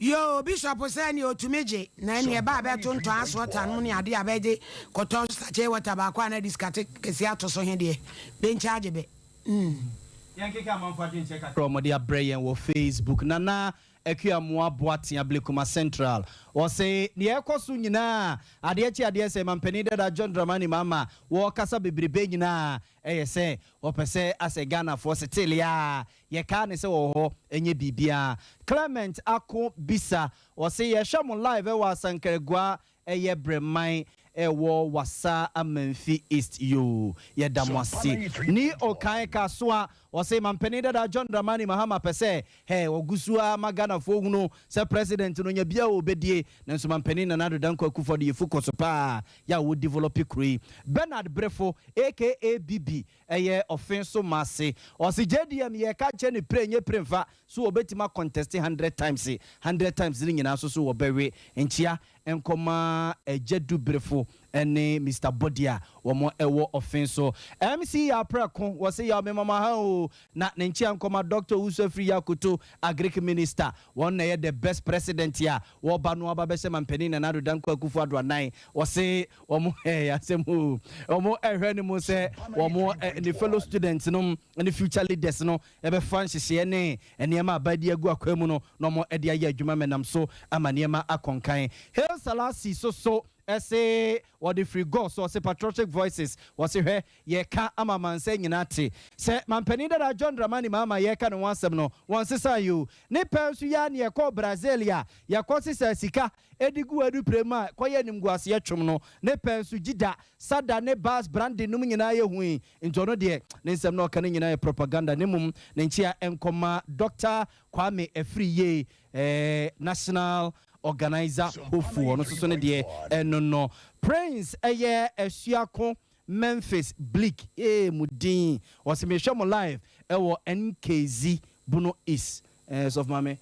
Yoo bishop sɛ ɛneɛ ɔtumi gye na ɛneɛ ɛba a bɛtontɔn asoɔta nom ne adeɛ a bɛgye kɔtɔ sachet water baako a na diskate kɛseɛ ato so he deɛ bɛnkyagye bɛ mm. Yɛnkeka amanfo adwenkyerɛ kakra a wɔde abrɛ yɛn wɔ Facebook. Nana Akua Amoah Boateng Ablekuma Central, ɔse nea ɛrekɔ so nyinaa adeɛ kye adeɛ sɛ Mampanin dada John Dramani Mahama wɔrekasa bebrebe nyinaa ɛyɛ sɛ wɔpɛ sɛ asɛ Ghanafoɔ setele a Yɛkaa no sɛ ɔwɔ hɔ ɛnyɛ biribiara. Clement Ako Bisa ɔse yɛhwɛ mo live ɛwɔ Asankragua ɛyɛ Breman ɛwɔ Wassa Amanfi East yoo yɛda mo ase. Nii Okan Kasoa ɔse Mampanin dada John Dramani Mahama pɛ sɛ hɛ ɔguso ara ma Ghanafoɔ hunu sɛ President no nya biara ɔbɛdie nanso Mampanin Nana Addo Dankwa Akufo Addo yɛfu kɔso paa yɛ a ɔdevelope kuro yi. Bernard Brefo aka Bibi Ɛyɛ ɔfe so mase. Ɔse JDM yɛka kyerɛ no pire nyɛ pire mfa so ɔbɛtumi a conteste hundred times hundred times no nyinaa nso so wɔbɛwe nkyea nkɔma Agya Dubrefo ne Mister Body a wɔn wɔ ɔfe so. MC Yaw Prɛko wɔse Yaw mema mo aha oo na ne nkyea nkɔma Doctor Owusu Afriyie Akoto Agric Minister wɔn na ɛyɛ the best president a wɔba no aba bɛhyɛ Mampanin Nana Addo Dankwa Akufo Addo anan wɔse Wɔn ɛyɛ asɛm o. Wɔn ɛhwɛ ne mu sɛ wɔn ne fellow students nom ne future leaders no ɛbɛfa nhyehyɛeɛ ne nneɛma a bɛde agu akwan mu no na wɔn ɛde ayɛ adwuma mɛnam so ama nneɛma akɔ nkan. Hail Selassie so so ɛse wɔde firi Gor so ɔse patriotic voices wɔse hwɛ yɛka ama amansan nyinaa te sɛ mampanin dada John Dramani Mahama yɛka ne ho asɛm no wɔnsesaeɛ o. Ne pɛ nso yɛ a ne yɛkɔɔ Brazil a yɛkɔ sesaa sika de gu adupire mu a kɔyɛ animguaseɛ twom no, ne pɛ nso Gyida, Sada ne Baas Brande nom nyinaa yɛ hui, nti ɔno deɛ ne nsɛm na ɔka no nyinaa yɛ propaganda na mmom ne nkyea nkɔma Doctor Kwame Afriyie eh, National Organiser hopeful, ɔno nso so ne deɛ ɛno no. Prince ɛyɛ Asuako Memphis Bleek ee mo din ɔse mehwɛ mo live ɛwɔ NKZ Bono East Eh sɔfo maame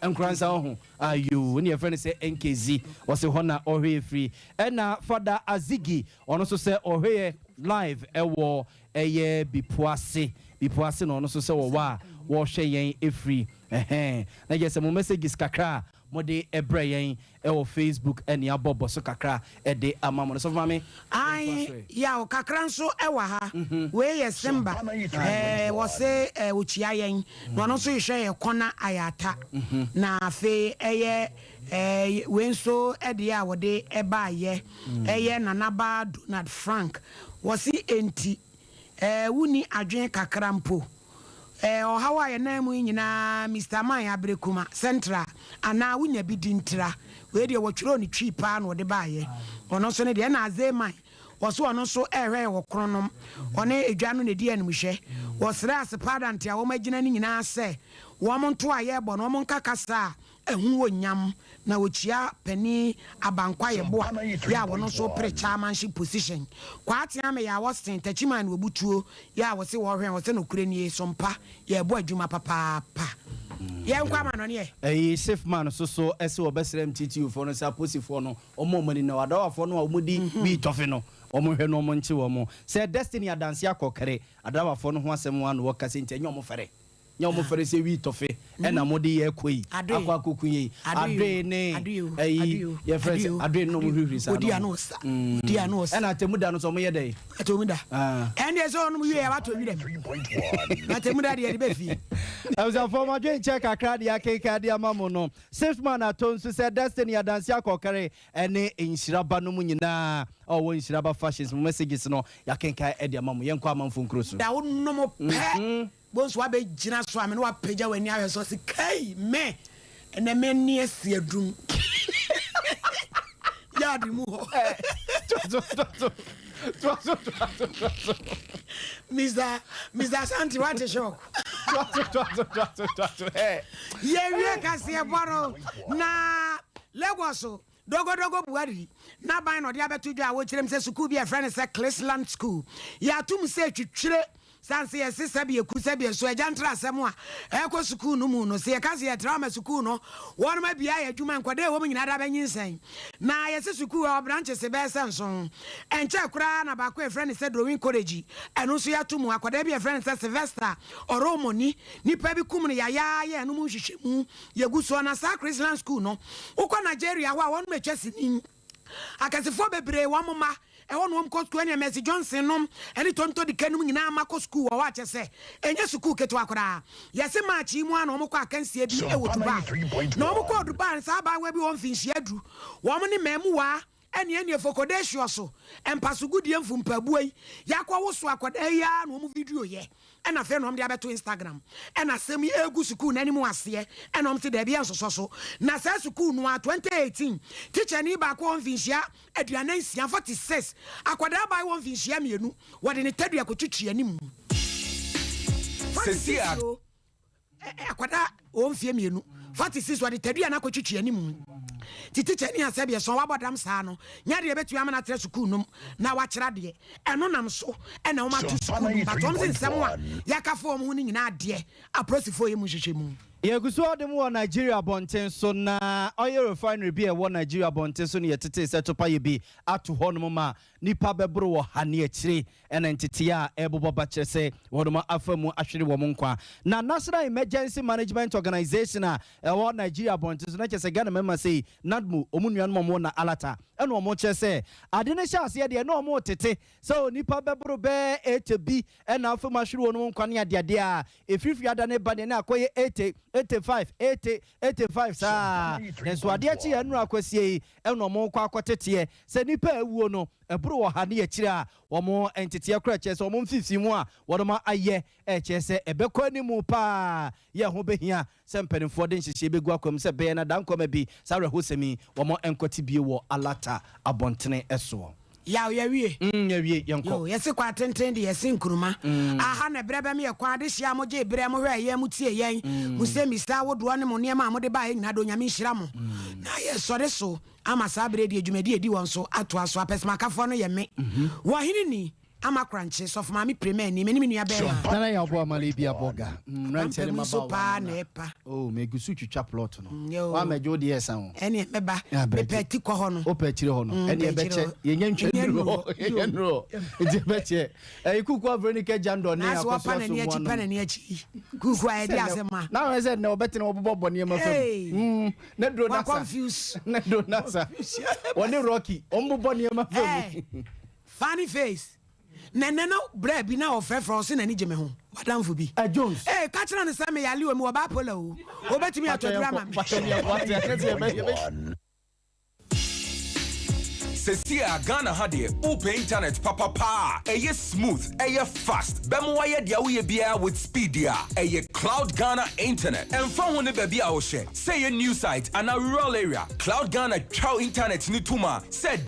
Nkoransa ɔho ayoo ne yɛfrɛ no sɛ NKZ ɔse hɔ na ɔhwɛ yɛ firi ɛna Fada Azigi ɔno nso sɛ ɔhwɛ yɛ live ɛwɔ ɛyɛ Bipoase Bipoase na ɔno nso sɛ wɔwɔ a wɔhwɛ yɛn ɛfiri ɛhɛn na kyerɛ sɛ mo messages kakra a mode brɛ yɛn wɔ Facebook ne abɔ bɔ so kakra de ama mo no. Sɔfo Maame, yɛntoa Ae so ɛ. yaw kakra nso wɔ ha. Wei yɛ Simba eh, wɔse eh, ɔkyia yɛn na ɔno nso rehwɛ yɛ kɔna ayata. Na afei ɛyɛ eh, wei nso deɛ a wɔde baayɛ ɛyɛ Nanaba Donald Frank. Wɔse enti eh, wonni adwene kakra mpo? Eh, ɔhaw a yɛnam mu yi nyinaa Mister Man Aberekuma, Central, anaa wonya bi di ntira. Wei deɛ wɔtwerɛɛ no Twi paa na ɔde baeɛ. Ɔno nso ne deɛ. Ɛna Azee Man, ɔse ɔno nso rehwɛ yɛ wɔ Kronom. Ɔne Edwa no na ɛdi animhwɛ. Wɔsrɛ Asepaadante a wɔagyina no nyinaa sɛ wɔn nto a yɛrebɔ no, wɔn nka kasa a Ɛho wɔ nyam na ɔkyia panin Abankwa Yeboah yɛ a ɔno nso repere chairmanship position. Kwaa Teame yɛ a Austin Takyiman na ɔbutuo yɛ a ɔse ɔrehwɛn ɔsɛ nokorɛ nie Sompa yɛrebɔ adwuma papaapa. Yɛnkɔ amanɔne ɛ. Ɛyi Sifman nso so se wɔbɛsrɛ MTTU foɔ no sɛ aposifoɔ no wɔn a wɔn ani nna hɔ, adawafoɔ no a wɔdi wii tɔfe no wɔn nhwɛ na wɔn nkye wɔn. Sɛ Destiny Adanse Akɔkere, adawafoɔ no ho asɛm ara na wɔka sei nti ɛnyɛ wɔn fɛre. Nyɛ wɔn fɛre sɛ wii tɔfe ɛna mo de yɛ kɔ yi akɔ akɔku yɛ yi adoe ne ɛyi yɛ fɛ sɛ adoe ne wɔn hwirihwiri saa no ɛna atemu da no sɛ wɔn yɛ dɛ. Atemu da ɛnde sɛ wɔn wie yɛ wato wi dɛm atemu da deɛ de bɛ fie. Abusuafoɔ mo adwene nkyɛ kakra deɛ akenkan de ama mo no Sixth-man ato nso sɛ Destiny Adansi Akɔkɛre ɛne Nhyira Ba no mu nyinaa a ɔwɔ Nhyira Ba Fashions mo messages no yɛakenkan de ama mo yɛnkɔ amanfo nkuro so. Da wo nom pɛ Bonsu wabɛgyina so a me ne wapagya w'ani ahwɛ so ɔse kai me ɛnɛ m'ani asi adum yard mu hɔ. Mr. Mr. Asante wate shock. Yɛwie kaseɛbɔ no na Lagos Dogodogo Buhari n'aban na ɔde abɛto dwa a wɔkyerɛ mu sɛ sukuu bi a yɛfrɛ no sɛ Clisland School yɛato mu sɛ twitwire sane sɛ yɛse sɛbi eku sɛbi ɛso agya ntra asɛm a ɛkɔ sukuu no mu no sɛ yɛka sɛ yɛtra ama sukuu no wɔnom abia ayɛ adwuma nkwadaa ɛwɔ mu nyinaa da bɛnyinsɛn na yɛse sukuu ɛwɔ branches bɛyɛ sɛ nson ɛnkyɛɛ koraa na baako a yɛfrɛ no sɛ Drawing College ɛno nso yɛato mu akwadaa bi a yɛfrɛ no sɛ Sylvester Oromoni nipa bi kum no yayaaya ɛno mu nhwehwɛmu Yɛgu soɔ na saa Chrisland school no wokɔ Nigeria hɔ a wɔnom atwa sini akɛsefoɔ bebree wɔn mma ɛhɔ na wɔn kɔ school ɛne Mercy Johnson nom ɛne Tonto Dike nom nyinaa mma kɔ school wɔ hɔ akyɛ sɛ ɛnyɛ sukuu ketewa koraa yɛse March yi mu ara na wɔn kɔ akansie bi ɛwɔ Dubai na wɔn kɔɔ Dubai no saa abaayewa bi wɔ mfinhyia du wɔn ne mmamuwaa Ɛne ɛneɛ fokodehyɔ so mpasogudeɛ mfumpaboa yi yakɔ woso akwadaa yi ara na wɔn video yɛ ɛna afei na wɔn de abɛto Instagram ɛna asɛm yi egu sukuu no anim aseɛ ɛna wɔn se daabi ɛnsosɔ so na saa sukuu no ara 2018 tikyani baako wɔ mfinhyia 46 46 akwadaa abaayewa wɔ mfinhyia mmienu wɔde ne tadua kɔtwitwi anim 46 o. Akwadaa wɔ mfeɛ mmienu 46 wɔde tadua no akɔtwitwi anim nti tikyani a sɛdeɛ sɔn wabɔ dam saa no nyɛ adeɛ ɛbɛtumi ama no atra sukuu nom na wakyerɛ adeɛ ɛno nam so ɛna wɔn ato sukuu nom but wɔn se nsɛm a yɛaka fa wɔn ho no nyinaa adeɛ apolisifoɔ yɛ mu nhwehwɛmu. Yɛgu so ara de mu wɔ Nigeria abɔnten so na oil refinery bi a ɛwɔ Nigeria abɔnten so no yɛtetee sɛ topaeɛ bi ato hɔnom ma nnipa bɛboro wɔ ha ne akyire Ɛna ntetee a ɛrebobɔ ba kyerɛ sɛ wɔnom afa mu ahwere wɔn nkwa. Na National Emergency Management Organization a ɛwɔ Nigeria abɔnten so, na kyerɛ sɛ Ghana mmarima sei, NADMO, wɔn nuanom a wɔwɔ na Alata, ɛna wɔn kyerɛ sɛ ade no hyɛ aseɛ deɛ na wɔn retete sɛ onipa bɛboro bɛɛ 80 bi ɛna afa mu ahwere wɔn nkwa ne adeadeɛ a ɛfirifiri ada ne ba deɛ na akɔyɛ 80, 85, 80, 85 saa. Nanso adeɛ kye yɛn nnora akwasie yi ɛna wɔn rekɔ akɔteteɛ sɛ nipa a awuo no ɛboro ɔha ne akyire a Wɔn nteteɛ koraa kyerɛ sɛ wɔn mfimfini a wɔn ayɛ kyerɛ sɛ ɛbɛkɔ anim pa ara yɛ ɛho bɛhia sɛ mpanimfoɔ de nhyehyɛeɛ bɛgu akwan mu sɛ ɛbɛyɛ na dankɔma bi saa awerɛhosɛm yi wɔn nkɔte bio wɔ Alata abɔntene soɔ. Yaw yɛawie. Mm yɛawie yɛnkɔ. Yoo yɛse kɔ atenten de yɛse nkuruma aha na ɛbrɛ bɛm yɛ kwan adehyeɛ a mogyee berɛ mohwɛɛ yɛn motiee yɛn mo sɛmmisa awodoɔ ne mo nneɛma a mode baeɛ nyinaa de Onyame nhyira mo na yɛsɔre so Ama saa berɛ deɛ dwumadie a ɛdi wɔn so atoa so. Apɛsɛmakafoɔ no yɛ me, wɔ hene ni, Ama Korankye, Sɔfo Maame Premani, me ne me nua bɛɛma. Nana Yaw Boa Male bi abɔ ga. Mmeranteɛ ne Apampamu nso mmabaawa paa no na na. ɛpa. Oh, megu so twitwa plot no. Yoo. Woammɛgye wo deɛ ɛsa o. Ɛneɛ mɛba. Ah, brɛ Mepɛ ti. atikɔ hɔ no. Wopɛ akyire hɔ no. Mm, Ɛneɛ mepɛ akyire ɛbɛkyɛ. hɔ. Yɛnya ntwa Yɛnya nnuru nnuru hɔ. hɔ. Yɛnya Yoo. nnuru hɔ. Nti ɛbɛkyɛ. Ɛyi Kuku a Veronica Jandor ne Naase Akosua wɔpa n'ani Asamoah akyi nom. pa n'ani akyi. Kuku a ɛde asɛm a. Na wɔn sɛ nnɛ wɔbɛtena wɔbobɔ nneɛma fam. Hey. Ne duro Wa nasa. confuse. Ne duro nasa. Wɔne Rocky wɔn bobɔ nneɛma fam. Hey. Funny face. Na ɛnɛ no brɛ bi na ɔfrɛfrɛ ɔse n'ani gye me ho. Wadamfo bi. Eh Jones. Hey, ka kyerɛ no sɛ meyale o mewɔ bipolar o. Obetumi atɔ duru ama me. Sesie a Ghana ha deɛ wopɛ internet papa paa a ɛyɛ smooth, ɛyɛ fast, bɛma wayɛ deɛ woyɛ biara with speed deɛ a, ɛyɛ Cloud Ghana Internet. Ɛmfa ho ne baabi a wohyɛ, sɛ ɛyɛ new site anaa rural area, Cloud Ghana twa wo internet no tom a sɛ.